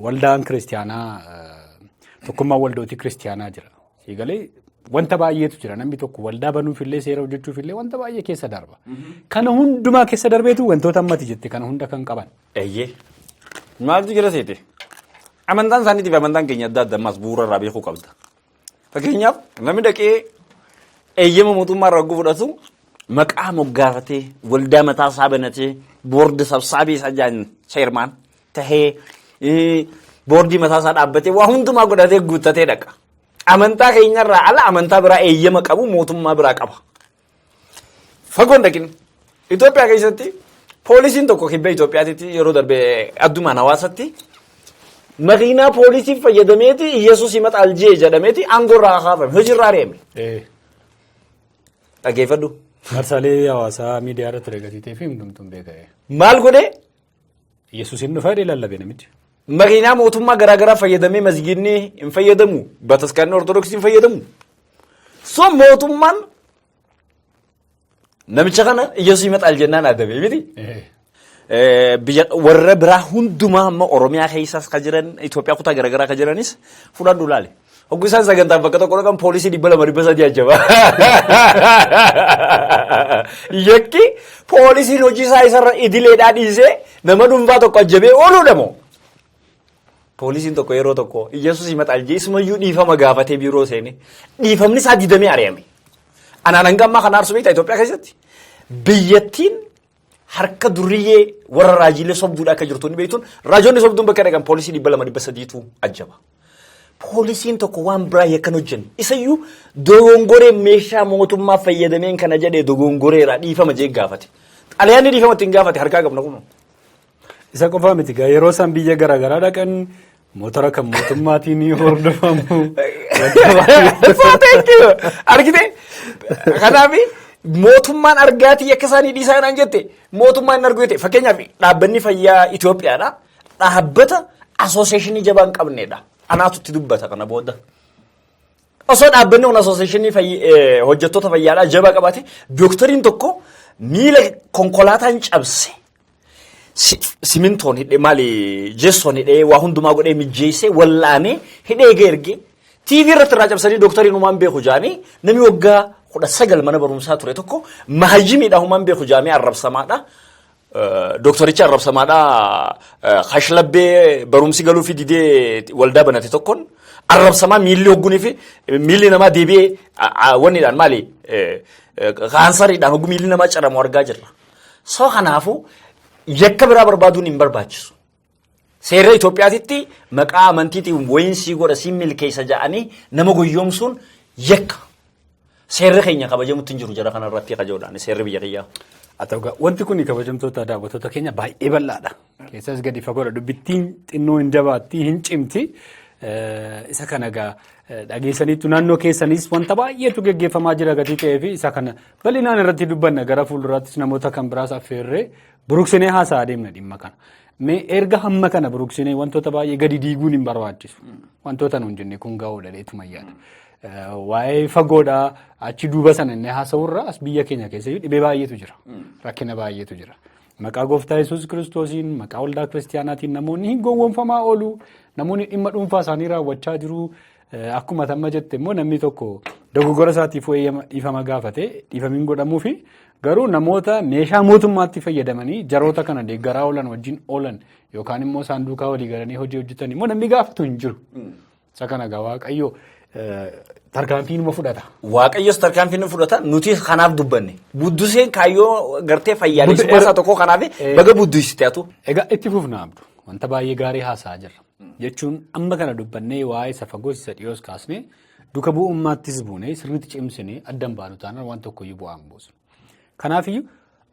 Waldaan kiristiyaanaa, tokkummaan waldootii kiristiyaanaa jira. Siigalee wanta baay'eetu jira. Namni tokko waldaa banuuf illee seera hojjechuuf illee wanta baay'ee keessa darba. Kana hundumaa keessa darbeetu wantoota ammati jette kana hunda kan qaban. Eeyyee. Maaltu jira seete? Amantaan isaaniitiif amantaan keenya adda adda ammas bu'uura irraa beekuu qabda. Fakkeenyaaf namni dhaqee eeyyama mootummaa irraa hogguu fudhatu maqaa moggaafatee waldaa mataa isaa banatee boordi sabsaabii isaa jaan chairman tahee boordii mataa isaa dhaabbatee waa hundumaa godhatee guuttatee dhaqa. Amantaa keenyarraa ala amantaa biraa eeyyama qabu mootummaa biraa qaba. Fagoon dhaqin. Itoophiyaa keessatti poolisiin tokko kibba Itoophiyaatti yeroo darbe addumaan hawaasatti makiinaa poolisii fayyadameeti Iyyasuus himaxaal jee jedhameeti aangoo irraa kaafame hojiirraa ari'ame. Dhaggeeffadhu. Marsaalee hawaasaa miidiyaa irratti reegatitee fi hundumtuun beeka'e. Maal godhee? Yesuus hin dhufaa jedhee lallabe namichi. Makiinaa mootummaa garaagaraa fayyadamee masgiidni hin fayyadamu, bataskaanni Ortodoksii hin fayyadamu. So mootummaan namicha kana Iyyasuus himaxaal jennaan adabee miti. Biyya warra biraa hundumaa amma Oromiyaa keessaas ka jiran Itoophiyaa kutaa garaagaraa ka jiranis fudhadhu laale. Hogguu isaan sagantaan bakka tokko dhaqan poolisii 200 300 ajjaba. Yakki poolisiin hojii isaa isarra idileedhaa dhiisee nama dhuunfaa tokko ajjabee ooluudha moo? Poolisiin tokko yeroo tokko Iyyasuus himaxaal jee isumayyuu dhiifama gaafatee biiroo seene dhiifamni isaa didamee ari'ame. Anaan hanga ammaa kana aarsu beektaa Itoophiyaa keessatti biyyattiin harka durriyyee warra raajiilee sobduudha akka jirtu ni beektuun raajonni sobduun bakka dhaqan poolisii 200 300tu ajjaba. Poolisiin tokko waan biraa yakkan hojjenne isayyuu dogongoree meeshaa mootummaa fayyadameen kana jedhee dogongoreera dhiifama jee gaafate. Xalayaanni dhiifama ittiin gaafate harkaa qabna kunoo. Isa qofaa miti gaa yeroo isaan biyya garaagaraa dhaqan motora kan mootummaatiin hordofamu. So thank you. Argite? Kanaaf mootummaan argaatii akka isaanii dhiisaa naan jette mootummaan hin argu jette fakkeenyaaf dhaabbanni fayyaa Itoophiyaadha. Dhaabbata asooseeshinii jabaa hin qabnedha. Anaatu itti dubbata kana booda. Osoo dhaabbanni kun asooseeshinii hojjettoota fayyaadhaa jabaa qabaate dooktariin tokko miila konkolaataan cabse simintoon hidhee maali jessoon hidhee waa hundumaa godhee mijjeessee wallaanee hidhee eega ergee TV irratti irraa cabsanii dooktariin humaan beeku jaanii namni waggaa 19 mana barumsaa ture tokko mahayyimiidha humaan beeku jaamee arrabsamaadha. Dooktoricha arrabsamaadha kashlabbee barumsi galuufi didee waldaa banate tokkoon arrabsamaa miilli hoggunii fi miilli namaa deebi'ee wanniidhaan maali kaansariidhaan hoggu miilli namaa caramu argaa jirra. So kanaafuu yakka biraa barbaaduun hin barbaachisu. Seera Itoophiyaatitti maqaa amantiitiin wayiin sii godha siin milkeessa jedhanii nama goyyoomsuun yakka. Seerri keenya kabajamutti hin jiru jara kanarratti kajaa'uudhaan seerri biyya kiyyaa. Haa ta'u gaa wanti kun kabajamtoota daawwattoota keenya baay'ee bal'aadha. Keessas gadi fagoodha. Dubbittiin xinnoo hin jabaatti hin cimti. Isa kana egaa dhageessaniittu naannoo keessanis wanta baay'eetu geggeeffamaa jira gatii ta'ee fi isa kana bal'inaan irratti dubbanna gara fuulduraattis namoota kan biraas affeerree buruksinee haasa'aa deemna dhimma kana. Mee erga hamma kana buruksinee wantoota baay'ee gadi diiguun hin barbaachisu. Wantoota nuun jenne kun ga'oodha dheetuma yaada. Waa'ee fagoodhaa achi duuba sana inni haasa'urra as biyya keenya keessa dhibee baay'eetu jira. Rakkina baay'eetu jira. Maqaa gooftaa Yesuus Kiristoosiin maqaa waldaa kiristiyaanaatiin namoonni hin gowwoomfamaa oolu. Namoonni dhimma dhuunfaa isaanii raawwachaa jiru. Akkuma tamma jette immoo namni tokko Dogoggora isaatiif dhiifama gaafate dhiifamiin godhamuu fi garuu namoota meeshaa mootummaatti fayyadamanii jaroota kana deeggaraa oolan wajjin oolan yookaan immoo isaan duukaa walii galanii hojii hojjetan immoo namni gaafatu hin jiru. Isa kana egaa Waaqayyo tarkaanfii numa fudhata. Waaqayyos tarkaanfii ni fudhata, nuti kanaaf dubbanne. Budduseen kaayyoo gartee fayyaalessummaa isaa tokko kanaaf baga buddusite atu. Egaa itti fufna Abdu. Wanta baay'ee gaarii haasa'aa jirra. Jechuun amma kana dubbannee waa'ee isa fagoos isa dhiyoos kaasnee duka bu'ummaattis buunee sirriitti cimsinee addan baanu taanaan waan tokkoyyuu bu'aa hin buusu. Kanaafiyyuu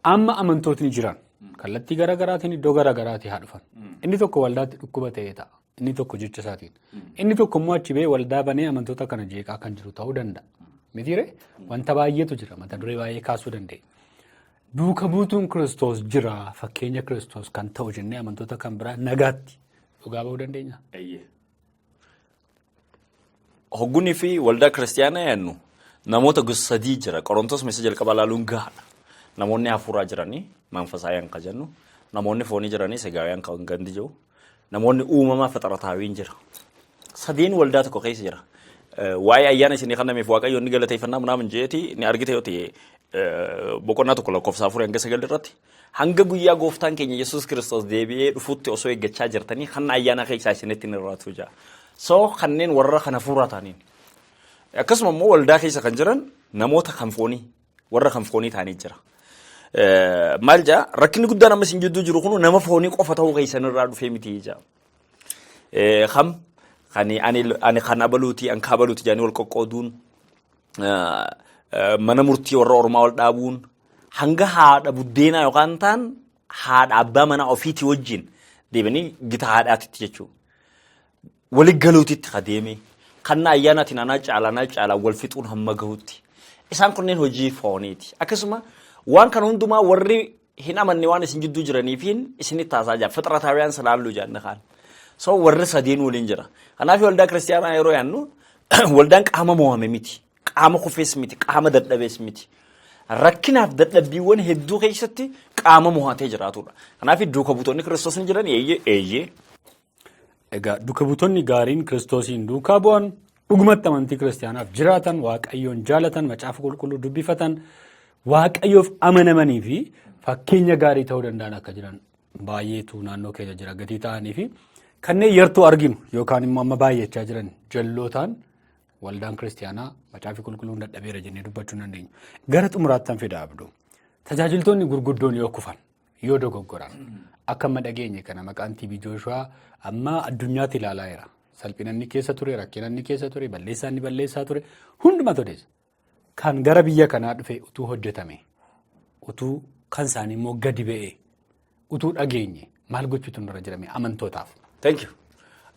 amma amantootni jiran kallattii garaa garaatiin iddoo garaa garaatii haa dhufan. Inni tokko waldaatti dhukkuba ta'ee ta'a. Inni tokko jecha isaatiin. Inni tokko immoo achi ba'ee waldaa banee amantoota kana jeeqaa kan jiru ta'uu danda'a. Mitiiree wanta baay'eetu jira, mata duree baay'ee kaasuu dandeenya. Duuka buutuun Kiristoos jira, fakkeenya Kiristoos kan ta'u jennee amantoota kan biraa nagaatti dhugaa ba'uu dandeenya. Hoggunii fi waldaa kiristiyaanaa yaadnu namoota gosa sadii jira. Qorontos misa jalqabaa ilaaluun gahaadha. Namoonni hafuuraa jiranii manfasaayaan kan jennu, namoonni foonii jiranii sigaawiyaan kan gandi jiru, namoonni uumamaa faxarataawiin jira. Sadeen waldaa tokko keessa jira. Waa'ee ayyaana isinii kennameef Waaqayyo inni galateeffannaa munaamin jeeti ni argite yoo ta'e boqonnaa 1 lakkoofsa 4 hanga 9 irratti hanga guyyaa gooftaan keenya Yesuus Kiristoos deebi'ee dhufutti osoo eeggachaa jirtanii kan ayyaana keessaa isinitti hin irraatu jira. So kanneen warra kana fuuraa ta'aniin. Akkasuma immoo waldaa keessa kan jiran namoota kan foonii warra kan foonii ta'anii jira. Maal jaa rakkinni guddaan amma isin jidduu jiru kun nama foonii qofa ta'uu keessan irraa dhufee miti jaa. Kam kan ani kan abaluuti an kaabaluuti jedhanii wal qoqqooduun, mana murtii warra ormaa wal dhaabuun, hanga haadha buddeenaa yookaan ta'an haadha abbaa manaa ofiitii wajjin deebanii gita haadhaatitti jechuudha. Wali galuutitti ka deemee kanna ayyaanaatiin anaa caala anaa caala wal fixuun hamma gahutti. Isaan kunneen hojii fooniiti. Akkasuma waan kana hundumaa warri hin amanne waan isin jidduu jiraniifiin isinitti haasaa jira. Fixrataawiyaan salaalluu jaanne kaan. So warri sadeen waliin jira. Kanaaf waldaa kiristiyaanaa yeroo yaannu waldaan qaama mo'ame miti. Qaama kufees miti. Qaama dadhabees miti. Rakkinaaf dadhabbiiwwan hedduu keessatti qaama mo'atee jiraatudha. Kanaaf duuka buutonni Kiristoos ni jiran eeyyee eeyyee. Egaa duuka buutonni gaariin Kiristoosiin duukaa bu'an, dhugumatti amantii kiristiyaanaaf jiraatan, Waaqayyoon jaalatan, macaafa qulqulluu dubbifatan, Waaqayyoof amanamanii fi fakkeenya gaarii ta'uu danda'an akka jiran baay'eetu naannoo keenya jira gatii ta'anii fi kanneen yartuu arginu yookaan immoo amma baay'achaa jiran jallootaan waldaan kiristiyaanaa macaafi qulqulluun dadhabeera jennee dubbachuu hin dandeenyu. Gara xumuraattan fida Abduu. Tajaajiltoonni gurguddoon yoo kufan, yoo dogoggoran, akka amma dhageenye kana maqaan TB Jooshuwaa amma addunyaatti ilaalaa jira. Salphina inni keessa ture, rakkina inni keessa ture, balleessaa inni balleessaa ture hundumatu odeessa. Kan gara biyya kanaa dhufe utuu hojjetame, utuu kan isaanii immoo gadi ba'ee, utuu dhageenye maal gochuutu nurra jirame amantootaaf? Thank you.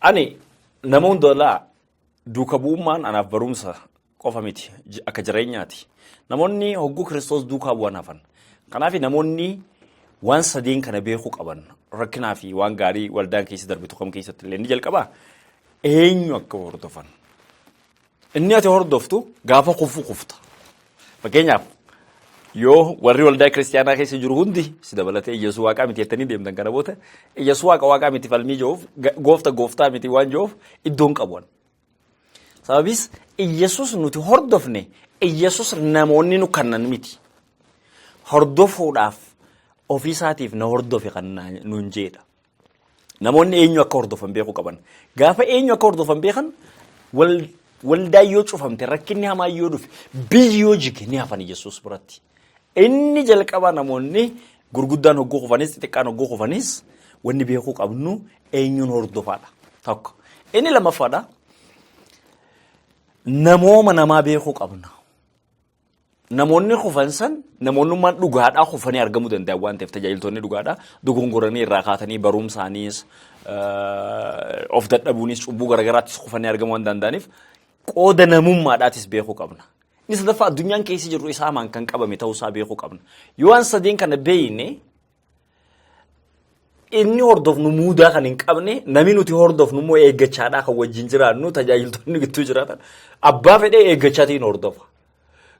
Ani nama hunda duuka bu'ummaan anaaf barumsa qofa miti, akka jireenyaati. Namoonni hogguu Kiristoos duukaa bu'an hafan. Kanaaf namoonni waan sadeen kana beekuu qaban, rakkinaa fi waan gaarii waldaan keessa darbitu kam keessatti illee inni jalqabaa eenyu akka hordofan. Inni ati hordoftu gaafa kufu kufta. Fakkeenyaaf yoo warri waldaa kiristiyaanaa keessa jiru hundi si dabalatee Iyyasuus waaqaa miti jettanii deemtan, kana booda Iyyasuus waaqa waaqaa miti falmii jiruuf, goofta gooftaa miti waan jiruuf iddoon qabu. Sababis Iyyasuus nuti hordofne Iyyasuus namoonni nu kannan miti. Hordofuudhaaf ofiisaatiif na hordofe kan nuun jeedha. Namoonni eenyu akka hordofan beekuu qaban. Gaafa eenyu akka hordofan beekan, waldaa yoo cufamte, rakkinni hamaa yoo dhufe, biyyi yoo jige, ni hafan Yesuus biratti. Inni jalqaba namoonni gurguddaan hogguu kufanis xixiqqaan hogguu kufanis wanni beekuu qabnu eenyuun hordofaadha. Tokko. Inni lammaffaadha. Namooma namaa beekuu qabna. Namoonni kufan san namoonnummaan dhugaadhaa kufanii argamuu danda'an waan ta'eef, tajaajiltoonni dhugaadhaa dogongoranii irraa kaatanii barumsaanis of dadhabuunis cubbuu garagaraattis kufanii argamuu waan danda'aniif qooda namummaadhaatis beekuu qabna. Inni sadaffaa addunyaan keessa jirru isaa hamaan kan qabame ta'uusaa beekuu qabna. Yoo waan sadeen kana beekne, inni hordofnu muudaa kan hin qabne, namni nuti hordofnu immoo eeggachaadhaa kan wajjin jiraannu, tajaajiltoonni gidduu jiraatan abbaa fedhee eeggachaatiin hordofa.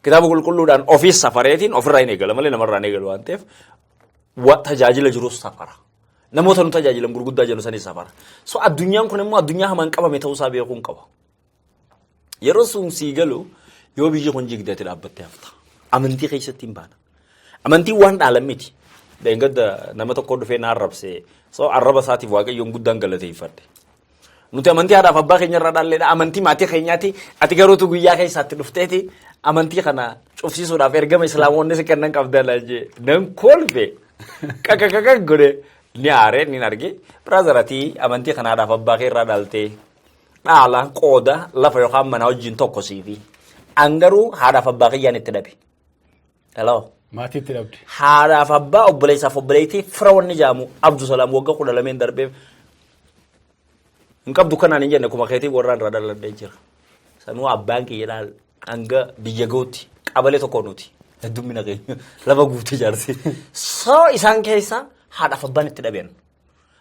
Kitaaba qulqulluudhaan ofiis safareetiin ofirraa hin eegala malee namarraa hin eegalu waan ta'eef tajaajila jirus safara. Namoota nu tajaajilan gurguddaa jennu sanis safara. So addunyaan kun immoo addunyaa hamaan qabame ta'uusaa beekuun qaba. Yeroo sun sii galu Yoo biyyi kun jigde ati dhaabbattee hafta. Amantii keessatti hin baana. Amantiin waan dhaalan miti. Dheengadda nama tokko dhufee na arrabse. So arraba isaatiif Waaqayyoon guddaan galateeffadhe. Nuti amantii haadhaaf abbaa keenya irraa dhaalleedha. Amantii maatii keenyaati. Ati garuutu guyyaa keessaatti dhufteeti amantii kana cufsiisuudhaaf ergama islaamonni si kennan qabda jee. Nan kolfe. Qaqaqaqa godhe. Ni aaree ni arge. Brother, ati amantii kana haadhaaf abbaa kee irraa dhaaltee dhaala qooda lafa yookaan mana wajjin tokko siifi. An garuu haadhaaf abbaa kiyyaan itti dhabe. Hello. Maatii itti dhabde. Haadhaaf abbaa, obboleessaaf obboleettii, fira wanni jaamu Abdusalaam waggaa 12 darbeef hin qabdu kanaan hin jenne kuma keetii warraan irraa dhaladhee jira. Sanuu abbaan kiyya dhaal hanga biyya ga'utti qabalee tokko nuti. Heddummina keenya lafa guutuu ijaarsi. So isaan keessa haadhaaf abbaan itti dhabeen.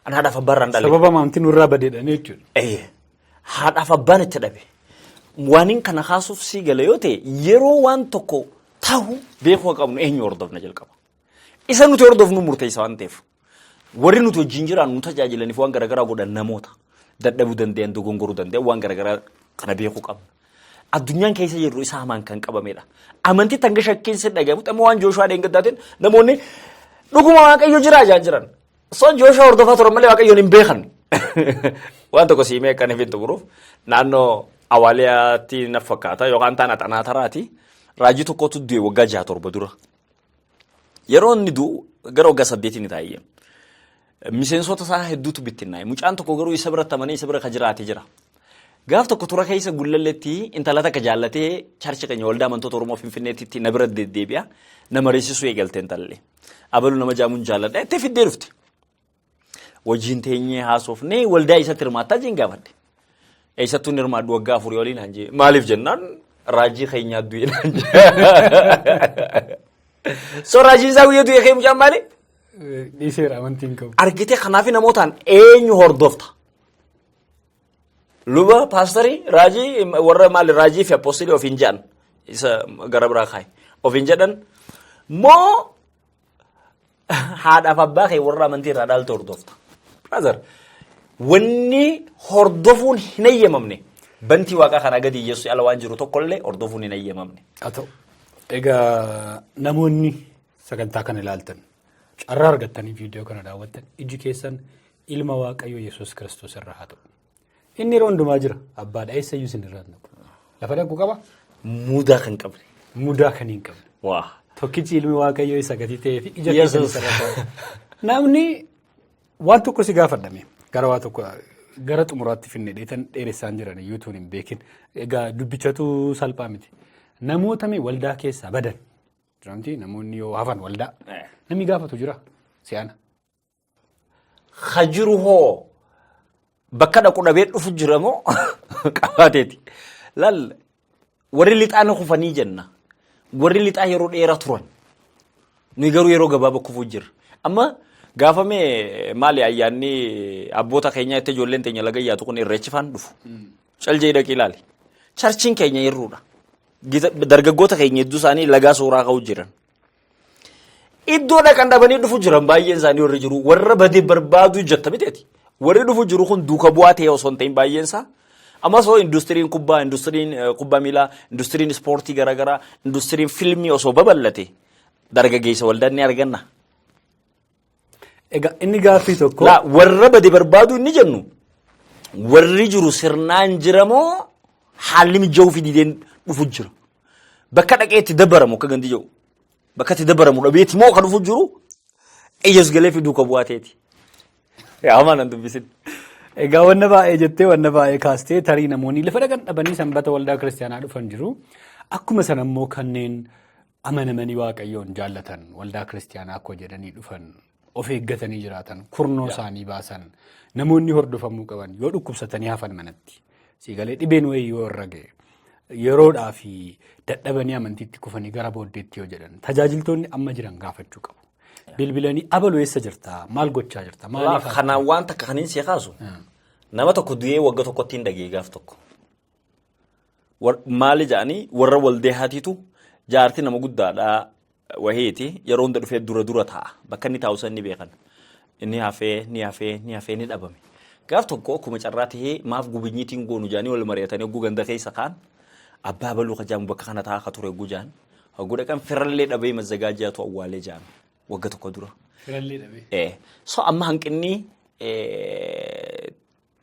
An haadhaaf abbaan irraan dhalle. Sababa amantii nurraa badeedhaan jechuudha. Ee, haadhaaf abbaan itti dhabe. Waan kana kaasuuf sii gala yoo ta'e, yeroo waan tokko tahu beekuu qabnu eenyu hordofna jalqaba. Isa nuti hordofnu murteessa waan ta'eef. Warri nuti wajjin jiraannu, nu tajaajilaniif waan garaagaraa godhan, namoota dadhabuu danda'an, dogongoruu danda'an, waan garaagaraa kana beekuu qabna. Addunyaan keessa jirru isa hamaan kan qabamedha. Amantii tanga shakkiin si dhagahamu amma waan Jooshuwaa dheengaddaatiin namoonni dhuguma Waaqayyo jira jaan jiran. Son Jooshuwaa hordofaa turan malee Waaqayyoon hin beekan. Waan tokko siimee akka hin xumuruuf, naannoo Awaaliyaatti na fakkaata yookaan taana xanaa taraati, raajii tokkotu du'e waggaa 6 7 dura. Yeroo inni du'u gara waggaa 8 ni taa'ee. Miseensota isaa hedduutu bittinnaa'e. Mucaan tokko garuu isa bira tamanee isa bira ka jiraate jira. Gaaf tokko tura keessa Gullalleetti intala takka jaallatee church keenya Waldaa Amantoota Oromoo Finfinneetti na bira deddeebi'a. Nama reessisuu eegalte intalli. Abaluu nama jaamuun jaalladha. Itti fiddee dhufte. Wajjin teenyee haasofnee waldaa isatti hirmaattaa jeen gaafadhe. Eessattuu hin hirmaadhu waggaa 4 oliin naan jee. Maaliif jennaan, raajii keenyaa du'e naan jee. So raajiin isaa guyyaa du'e kee mucaan maali? Dhiiseera, amantii hin qabu. Argitee, kanaaf namootaan eenyu hordofta? Luba, paastarii, raajii, warra maali raajii fi apostilii ofiin jedhan isa gara biraa kaaye. Ofiin jedhan moo haadhaaf abbaa kee warra amantii irraa dhaalte hordofta? Brother, wanni hordofuun hin eeyyamamne bantii waaqaa kanaa gadi Yesuus ala waan jiru tokkollee hordofuun hin eeyyamamne. Haa ta'u. Egaa namoonni sagantaa kana ilaaltan, carraa argattanii viidiyoo kana daawwattan, iji keessan ilma Waaqayyoo Yesuus Kiristoos irra haa ta'u. Inni yeroo hundumaa jira. Abbaadha, eessayyuu isin irraa hin dhaqu. Lafa dhaqu qaba. Mudaa kan qabne. Mudaa kan hin qabne. Waa. Tokkichi ilmi Waaqayyoo isa gatii ta'ee fi ija keessan Yesuus. isa irra ta'u. Namni waan tokko si gaafadhame gara waa tokko gara xumuraatti finne dheetan dheeressaan jiran iyyuu tuun hin beekin. Egaa dubbichatu salphaa miti. Namoota mee waldaa keessaa badan. Jiramti namoonni yoo hafan waldaa. Namni gaafatu jira si'ana. Ha jiru hoo bakka dhaqu dhabee dhufu jira moo qabaateeti. Lal, warri lixaa ni kufanii jenna. Warri lixaa yeroo dheeraa turan. Nuyi garuu yeroo gabaabaa kufuu jirra. Amma gaafame maali ayyaanni abboota keenyaa itti ijoolleen teenya laga yaatu kun irreechi faan dhufu. Caljee dhaqii ilaali. Churchiin keenya hirruudha. Dargaggoota keenya hedduu isaanii lagaa suuraa ka'uu jiran. Iddoo dhaqan dhabanii dhufu jiran baay'een isaanii warri jiru warra badee barbaaduu jetta miteeti. Warri dhufu jiru kun duuka bu'aa ta'e osoo hin ta'in baay'een isaa. Amma osoo industiriin kubbaa, industiriin kubbaa miilaa, industiriin ispoortii garaagaraa, industiriin fiilmii osoo babal'ate dargaggeessa waldaan ni arganna. Egaa inni gaaffii tokko. Laa, warra bade barbaaduu inni jennu warri jiru sirnaan jira moo haalli mijaa'uu fi dideen dhufu jira. Bakka dhaqee itti dabaramu akka gandi jiru. Bakka itti dabaramu dhabeeti moo kan dhufu jiru Iyyesuus galee fi duuka bu'aa ta'eeti. Yaa hamaa nan dubbisin. Egaa wanna baay'ee jettee, wanna baay'ee kaastee, tarii namoonni lafa dhaqan dhabanii sanbata waldaa kiristaanaa dhufan jiru. Akkuma sana immoo kanneen amanamanii Waaqayyoon jaallatan, waldaa kiristaanaa akkoo jedhanii dhufan, of eeggatanii jiraatan, kurnoo isaanii baasan, namoonni hordofamuu qaban yoo dhukkubsatanii hafan manatti siigalee dhibeen wayii yoo irra ga'e, yeroodhaa fi dadhabanii amantiitti kufanii gara booddeetti yoo jedhan, tajaajiltoonni amma jiran gaafachuu qabu. Bilbilanii abalu eessa jirtaa? Maal gochaa jirta? Maaliif? Kanaan waan takka kan hin si kaasu, nama tokko du'ee wagga tokkotti hin dhagee gaaf tokko. Maali jedhanii, warra waldee haatiitu jaarti nama guddaadhaa wahiiti yeroo hunda dhufee dura dura taa'a. Bakka inni taa'u san ni beekan. Inni hafee, ni hafee, ni hafee, ni dhabame. Gaaf tokko akkuma carraa tahee maaf gubinyiitiin goonu jedhanii wal mari'atanii hogguu ganda keessa kaan. Abbaa baluu kajaamu bakka kana taa'aa ture gujaan. Hogguu dhaqan firallee dhabee mazzagaajjaatu awwaalee jaame wagga tokko dura. Firallee dhabee. So amma hanqinni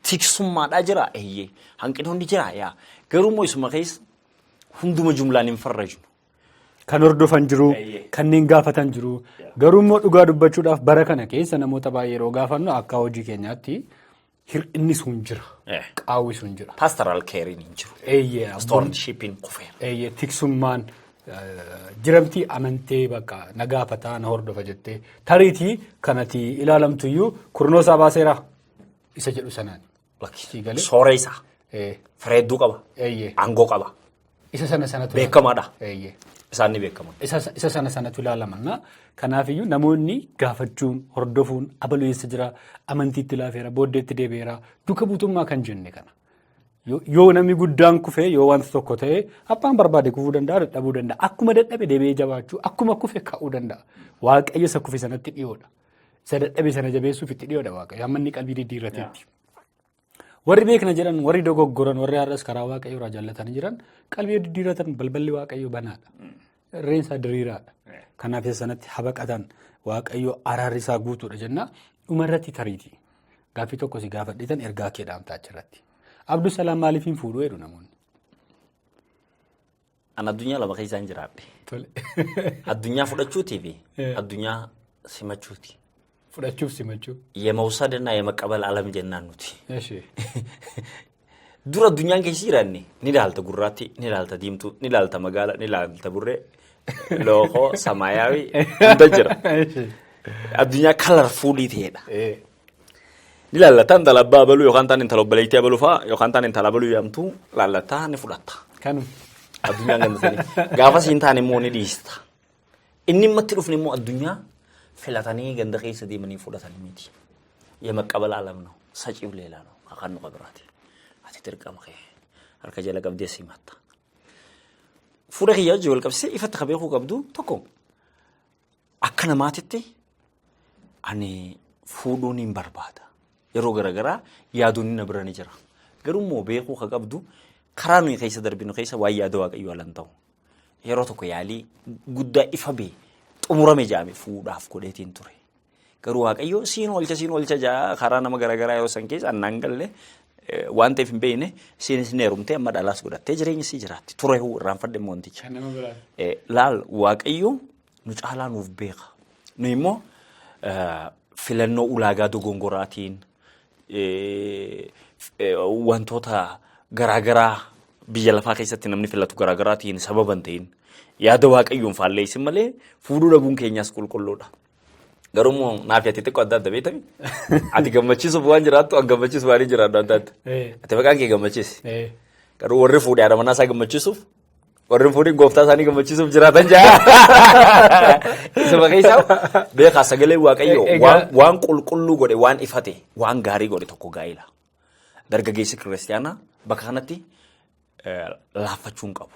tiksummaadhaa jira eeyyee, hanqinni hundi jira yaa, garuu immoo isuma keessa hunduma jumlaan hin farrajnu. Kan hordofan jiru, kanneen gaafatan jiru. Garuu immoo dhugaa dubbachuudhaaf bara kana keessa namoota baay'ee yeroo gaafannu akka hojii keenyaatti hir'inni sun jira. Qaawwi sun jira. Pastoral carein hin jiru. Stewardshipin kufeera. Eeyyee, tiksummaan jiramtii amantee bakka na gaafataa na hordofa jettee tariitii kanati ilaalamtuyyuu kurnoo isaa baaseera isa jedhu sanaan. Soora isaa. Fireedduu qaba. Aangoo qaba. Isa sana sanatu. Beekamaadha. Isaan ni beekaman. Isa sana sanatu ilaalamanna. Kanaafiyyuu namoonni gaafachuun, hordofuun, abaluu eessa jira, amantiitti laafeera, booddeetti deebi'eera, duuka buutummaa kan jenne kana. Yoo namni guddaan kufee yoo wanta tokko ta'e abbaan barbaade kufuu danda'a, dadhabuu danda'a. Akkuma dadhabe deebi'ee jabaachuu, akkuma kufe ka'uu danda'a. Waaqayyo isa kufe sanatti dhiyoodha. Isa dadhabe sana jabeessuuf itti dhiyoodha Waaqayyo. Amma inni qalbii diddiirrateetti. Warri beekna jedhan, warri dogoggoran, warri har'as karaa Waaqayyoo irraa jaallatanii jiran qalbii diddiirratan balballi Waaqayyoo banaadha. Irreen isaa diriiraadha. Kanaaf isa sanatti habaqatan Waaqayyoo araarri isaa guutuudha jenna. Dhumarratti tariitii. Gaaffii tokko si gaafadheetan ergaa kee dhaamtaa achirratti. Abdusalaam maaliif hin fuudhuu jedhu namoonni? An addunyaa lama keessaan jiraadhe. Addunyaa fudhachuutii fi addunyaa simachuuti. Fudhachuuf simachuu. የመውሰድና የመቀበል ዓለም jennaan nuti. Dura addunyaan keessa jiraanne ni ilaalta gurraatti, ni ilaalta diimtuu, ni ilaalta magaala, ni ilaalta burree, lookoo, samaayaawii hunda jira. Addunyaa colorfulii ta'edha. Ni ilaallataa intala abbaa abaluu yookaan taan intala obboleettii abaluu fa'aa yookaan taan intala abaluu yaamtu laallataa ni fudhatta. Kanuma. Addunyaan gammasanii. Gaafa siin taane immoo ni dhiista. Inni immatti dhufne immoo addunyaa filatanii ganda keessa deemanii fudhatanii miti. የመቀበል ዓለም ነው። ሰጪው ሌላ ነው። ከካኑ ቀብራቲ ati dirqama kee harka jala qabdee simatta. Fuula kiyyaa wajjin wal qabsiisee ifatti ka beekuu qabdu tokko akka namaatitti ani fuudhuun hin barbaada. Yeroo garaagaraa yaaduun na bira ni jira. Garuu immoo beekuu ka qabdu karaa nuyi keessa darbinu keessa waan yaada Waaqayyoo alan ta'u. Yeroo tokko yaalii guddaa ifa bee xumurame jaame fuudhaaf godheetiin ture. Garuu Waaqayyo siin oolcha siin oolcha jaa karaa nama garaagaraa yeroo san keessa annaan galle waan ta'eef hin beekne siinis ni heerumtee amma dhalaas godhattee jireenya sii jiraatti. Ture huu irraanfadhe immoo wanticha. Laal Waaqayyo nu caalaa nuuf beeka. Nu immoo filannoo ulaagaa dogongoraatiin wantoota garaagaraa biyya lafaa keessatti namni filatu garaagaraatiin sababa hin ta'in yaada Waaqayyoon faalleessin malee fuudhuu dhabuun keenyaas qulqulluudha. Garuu immoo naaf ati xiqqoo adda adda beektami. Ati gammachiisuuf waan jiraattu an gammachiisuuf waan hin jiraadhu adda adda. Ati maqaan kee gammachiisi. Garuu warri fuudhee haadha manaa isaa gammachiisuuf warri fuudhin gooftaa isaanii gammachiisuuf jiraatan jaa. Isuma keessaa beekaa sagalee Waaqayyoo waan qulqulluu godhe waan ifate waan gaarii godhe tokko gaa'ila. Dargaggeessi kiristaanaa bakka kanatti laaffachuu hin qabu.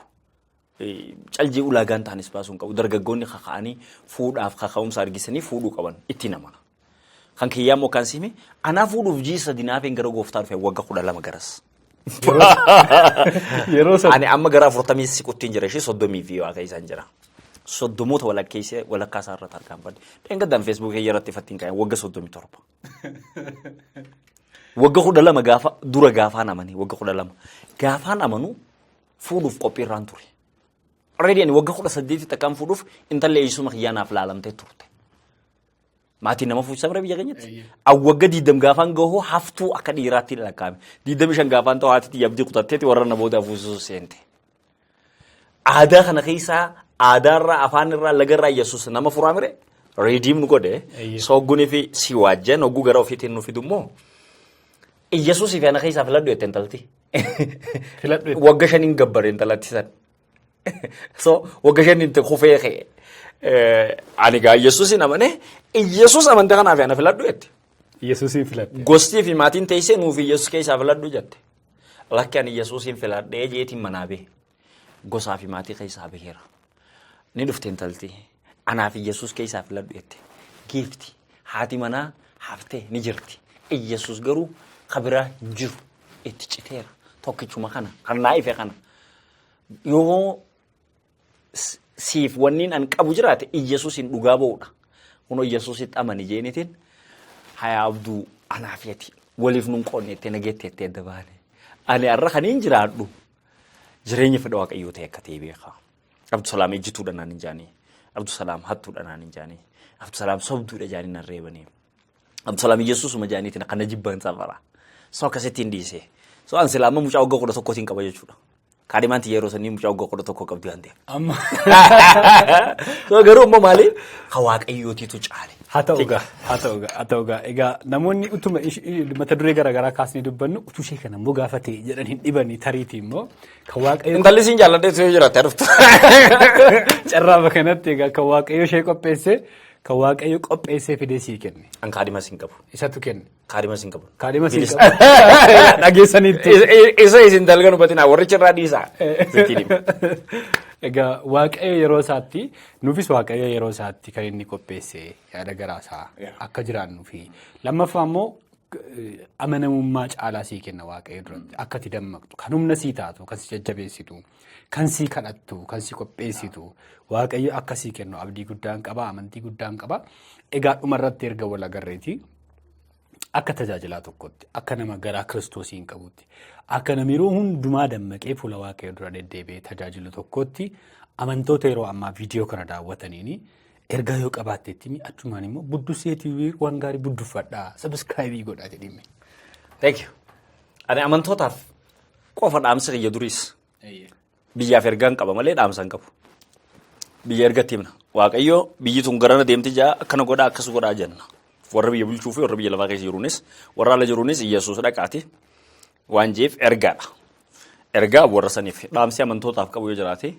Caljii ulaagaan ta'anis baasuu hin qabu. Dargaggoonni kaka'anii fuudhaaf kaka'umsa argisanii fuudhuu qaban ittiin amana. Kan kiyyaa immoo kan sime anaa fuudhuuf ji'i sadi naafeen gara gooftaa dhufe wagga 12 garas. Yeroo sana. Ani amma gara 40 siquttiin jira ishee 30 fi waa keessaan jira. Soddomoota walakkeessee walakkaa isaa irratti argaan badde. Dheengaddaan Feesbuukii irratti ifattiin kaa'e wagga 37. Wagga 12 gaafa dura gaafaan amanii wagga 12 gaafaan amanuu fuudhuuf qophii irraan ture. Already ani wagga 18 takkaan fuudhuuf intalli eeyyisuma kiyyaanaaf laalamtee turte. Maatiin nama fuuchisa bira biyya keenyatti. Wagga 20 gaafaan gahuu haftuu akka dhiiraatti lakkaa'ame. 25 gaafaan ta'u haati xiyyaabdii kutatteeti warra na booda fuusisuu seente. Aadaa kana keessaa aadaarraa afaanirraa lagarraa Yesuus nama furaa mire redeem nu godhe sooggunii fi si waajjan hogguu gara ofiitiin nu fidu immoo Yesuusii fi ana keessaa filadhu jette intalti. Filadhu jette. Wagga shaniin gabbare intalatti san. So wagga shaniin kufee ka'e. Ani gaa Yesuusin amane Yesuus amante kanaaf ana filadhu jette. Yesuusin filadhe. Gostii fi maatiin teessee nuuf Yesuus keessaa filadhu jette. Lakki ani Yesuusin filadhee jeetiin manaa bahe. Gosaa fi maatii keessaa baheera. Ni dhufte intalti. Anaaf Yesuus keessaa filadhu jette. Giifti haati manaa haftee ni jirti. Yesuus garuu kabiraa hin jiru. Itti citeera. Tokkichuma kana kan naa ife kana. Yoo siif wanniin an qabu jiraate Iyyasuusin dhugaa ba'uudha. Kunoo Iyyasuusitti amani jeenitiin haya Abduu anaaf ati waliif nun qoonne jettee nageetti jettee adda baane. Ani har'a kaniin jiraadhu jireenya fedha Waaqayyoo ta'e akka ta'e beeka. Abdusalaam ejjituudha naan hin jaanii. Abdusalaam hattuudha naan hin jaanii. Abdusalaam sobduudha jaanii nan reebanii. Abdusalaam Iyyasuusuma jaaniitiin kana jibban safara. So akkasittiin dhiise. So an silaa amma mucaa waggaa 11tiin qaba jechuudha. Kaadhimaan tiyya yeroo sanii mucaa waggaa 11 qabdi waan ta'eef. Amma. So garuu immoo maali? Ka Waaqayyootiitu caale. Haa ta'u gaa, haa ta'u gaa, haa ta'u gaa. Egaa namoonni utuma mata duree garaagaraa kaasnee dubbannu utuu ishee kana immoo gaafa ta'e jedhan hin dhibanii tariitii immoo kan Waaqayyo Intalli siin jaalladhee yoo jiraatte dhuftu. Carraa kanatti egaa kan Waaqayyo ishee qopheesse kan Waaqayyo qopheessee fidee sii kenne. An kaadhimas hin qabu. Isatu kenne. Kaadhimas hin qabu. Kaadhima sii qabu. Dhageessaniitti. Isa isin dalgan hubatinaa warricha irraa dhiisaa. Sittiin hima. Egaa Waaqayyo yeroo isaatti nuufis Waaqayyo yeroo isaatti kan inni qopheesse yaada garaa isaa akka jiraannuu fi lammaffaa immoo amanamummaa caalaa sii kenna Waaqayyo duratti akka ati dammaqxu kan humna sii taatu kan si jajjabeessitu kan sii kadhattu kan si qopheessitu Waaqayyo akka sii kennu abdii guddaan qaba amantii guddaan qaba. Egaa dhumarratti erga wal agarreeti akka tajaajilaa tokkotti akka nama garaa Kiristoosiin qabutti akka nama yeroo hundumaa dammaqee fuula Waaqayyo dura deddeebi'ee tajaajilu tokkotti amantoota yeroo ammaa viidiyoo kana daawwataniini ergaa yoo qabaattetti himi achumaan immoo Buddusee TV waan gaarii budduffadhaa subscribe godhaa jedhime. Thank you. Ani amantootaaf qofa dhaamsa kiyya duriis biyyaaf ergaan qaba malee dhaamsa hin qabu. Biyya ergatti himna. Waaqayyo biyyi tun garana deemti jaa akkana godhaa akkas godhaa jenna. Warra biyya bulchuu fi warra biyya lafaa keessa jiruunis warra ala jiruunis Iyyasuus dhaqaati waan jeef ergaadha. Ergaa warra saniif dhaamsi amantootaaf qabu yoo jiraate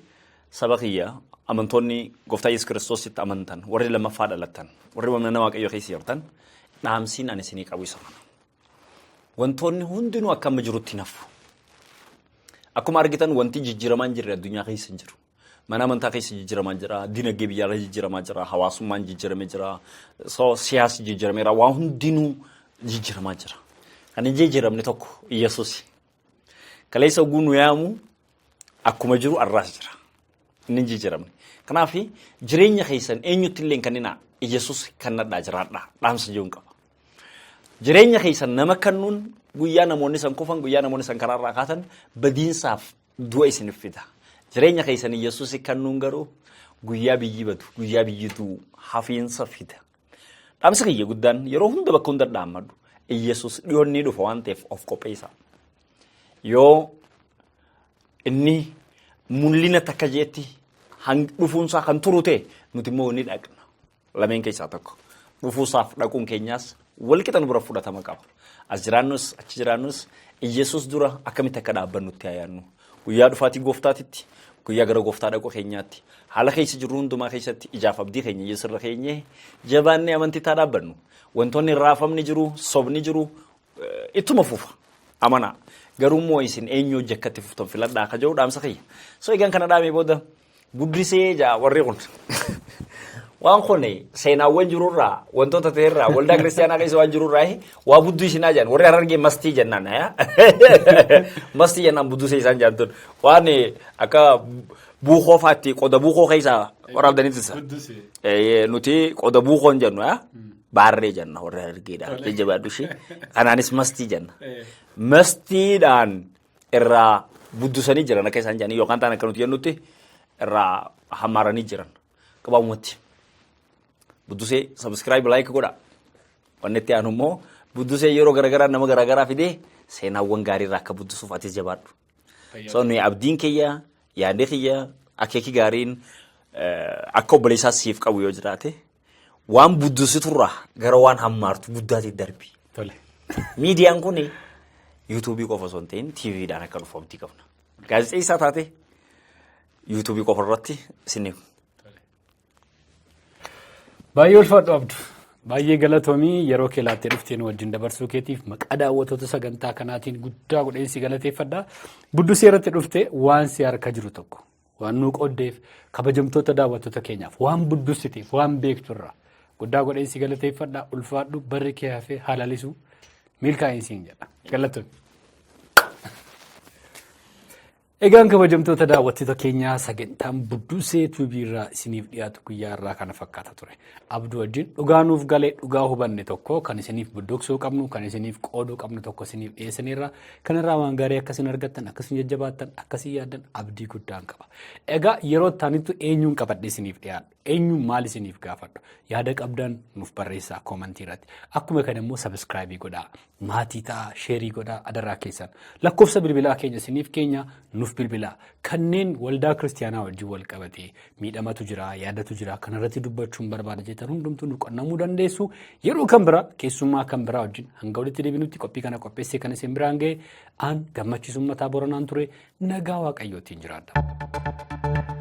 saba kiyya amantoonni gooftaa Yesuus Kiristoositti amantan warri lammaffaa dhalattan warri mana Waaqayyoo keessa jirtan dhaamsiin ani isinii qabu isa kana. Wantoonni hundinuu akka amma jirutti hin hafu. Akkuma argitan wanti jijjiiramaa hin jirre addunyaa keessa hin jiru. Mana amantaa keessa jijjiiramaa jira, dinagdee biyyaa keessa jijjiiramaa jira, hawaasummaan jijjiiramee jira, so siyaasni jijjiirameera, waan hundinuu jijjiiramaa jira. Kan hin jijjiiramne tokko Iyyasuusi. Kaleessa oguu nu yaamu akkuma jiru arraas jira. Inni hin jijjiiramne. Kanaaf jireenya keessan eenyutti illee hin kenninaa Iyyasuus kennadhaa jiraadhaa dhaamsa jiruun qaba. Jireenya keessan nama kennuun guyyaa namoonni san kufan guyyaa namoonni san karaarraa kaatan badiinsaaf du'a isiniif fida. Jireenya keessan Iyyasuus kennuun garuu guyyaa biyyi badu guyyaa biyyi du'u hafiinsa fida. Dhaamsi kiyya guddaan yeroo hunda bakka hunda dhaammadhu Iyyasuus dhiyoon ni dhufa waan ta'eef of qopheessa. Yoo inni mul'ina takka jeetti dhufuunsaa kan turu ta'e nuti immoo ni dhaqna. Lameen keessaa tokko. Dhufuusaaf dhaquun keenyaas walqixa nu bira fudhatama qaba. As jiraannus achi jiraannus Iyyasuus dura akkamitti akka dhaabbannutti haa yaadnu. Guyyaa dhufaatii gooftaatitti, guyyaa gara gooftaa dhaquu keenyaatti, haala keessa jirru hundumaa keessatti ijaaf abdii keenya Iyyasuus irra keenyee jabaannee amantiitti haa dhaabbannu. Wantoonni raafamni jiru, sobni jiru, ittuma fufa. Amanaa. Garuu immoo isin eenyu hojii akkatti fuftan filadhaa akka jiru dhaamsa kiyya. So egaan kana dhaamee booda guddisee jaa warri kun. Waan kun seenaawwan jirurraa wantoota ta'erraa waldaa kiristaanaa keessa waan jirurraa waa budduu isinaa jedhan warri harargee mastii jennaan. Mastii jennaan buddusee isaan jedhan tun waan akka buukoo faatti qoda buukoo keessaa waraabdanitti isa. Nuti qoda buukoo hin jennu baarree jenna warri harargeedha jajjabaadhu ishee kanaanis mastii jenna. Mastiidhaan irraa buddusanii jiran akka isaan jedhanii yookaan ta'an akka nuti jennutti irraa hammaaranii jiran gabaabumatti. Buddusee subscribe like godha. Wanni itti aanu immoo buddusee yeroo garaagaraa nama garaagaraa fidee seenaawwan gaarii irraa akka buddusuuf atis jabaadhu. So nuyi abdiin kiyya yaadni kiyya akeeki gaariin akka obboleessaa siif qabu yoo jiraate waan buddusiturraa gara waan hammaartu guddaatti darbi. Tole. Miidiyaan kun yuutuubii qofa osoo hin ta'in TVdhaan akka dhufu abdii qabna. Gaazexeessaa taate yuutuubii qofa irratti isiniif. Baay'ee ulfaadhu Abdu. Baay'ee galatoomii yeroo kee laattee dhuftee nu wajjin dabarsuu keetiif maqaa daawwattoota sagantaa kanaatiin guddaa godheen si galateeffadha. Buddusee irratti dhuftee waan si harka jiru tokko waan nuu qooddeef kabajamtoota daawwattoota keenyaaf waan buddusiteef waan beekturra guddaa godheen si galateeffadha. Ulfaadhu barri kee hafee halalisu milkaa'in siin jedha. Galatoomii. Egaan kabajamtoota daawwattoota keenyaa, sagantaan Buddusee Tuubii irraa isiniif dhiyaatu guyyaa irraa kana fakkaata ture. Abduu wajjin dhugaa nuuf galee, dhugaa hubanne tokko, kan isiniif budduqsuu qabnu, kan isiniif qooduu qabnu tokko isiniif dhiyeessaniirra. Kanarraa waan gaarii akkasin argattan, akkasin jajjabaattan, akkasin yaaddan abdii guddaan qaba. Egaa yeroo ittaanitti eenyuun qabadhe isiniif dhiyaadhu? Eenyuun maal isiniif gaafadhu? Yaada qabdan nuuf barreessaa comment irratti. Akkuma kana immoo subscribe godhaa. Maatii ta'aa, share godhaa adaraa keessan. Lakkoofsa bilbilaa keenya isiniif keenya, nuuf bilbilaa. Kanneen waldaa kiristaanaa wajjin wal qabatee miidhamatu jira, yaadatu jira, kanarratti dubbachuun barbaada jettan hundumtuu nu qunnamuu dandeessu. Yeroo kan biraa keessummaa kan biraa wajjin hanga walitti deebinutti, qophii kana qopheessee kan isin biraan ga'e aan Gammachiisuu Mataa Boranaan ture. Nagaa Waaqayyootiin jiraadha.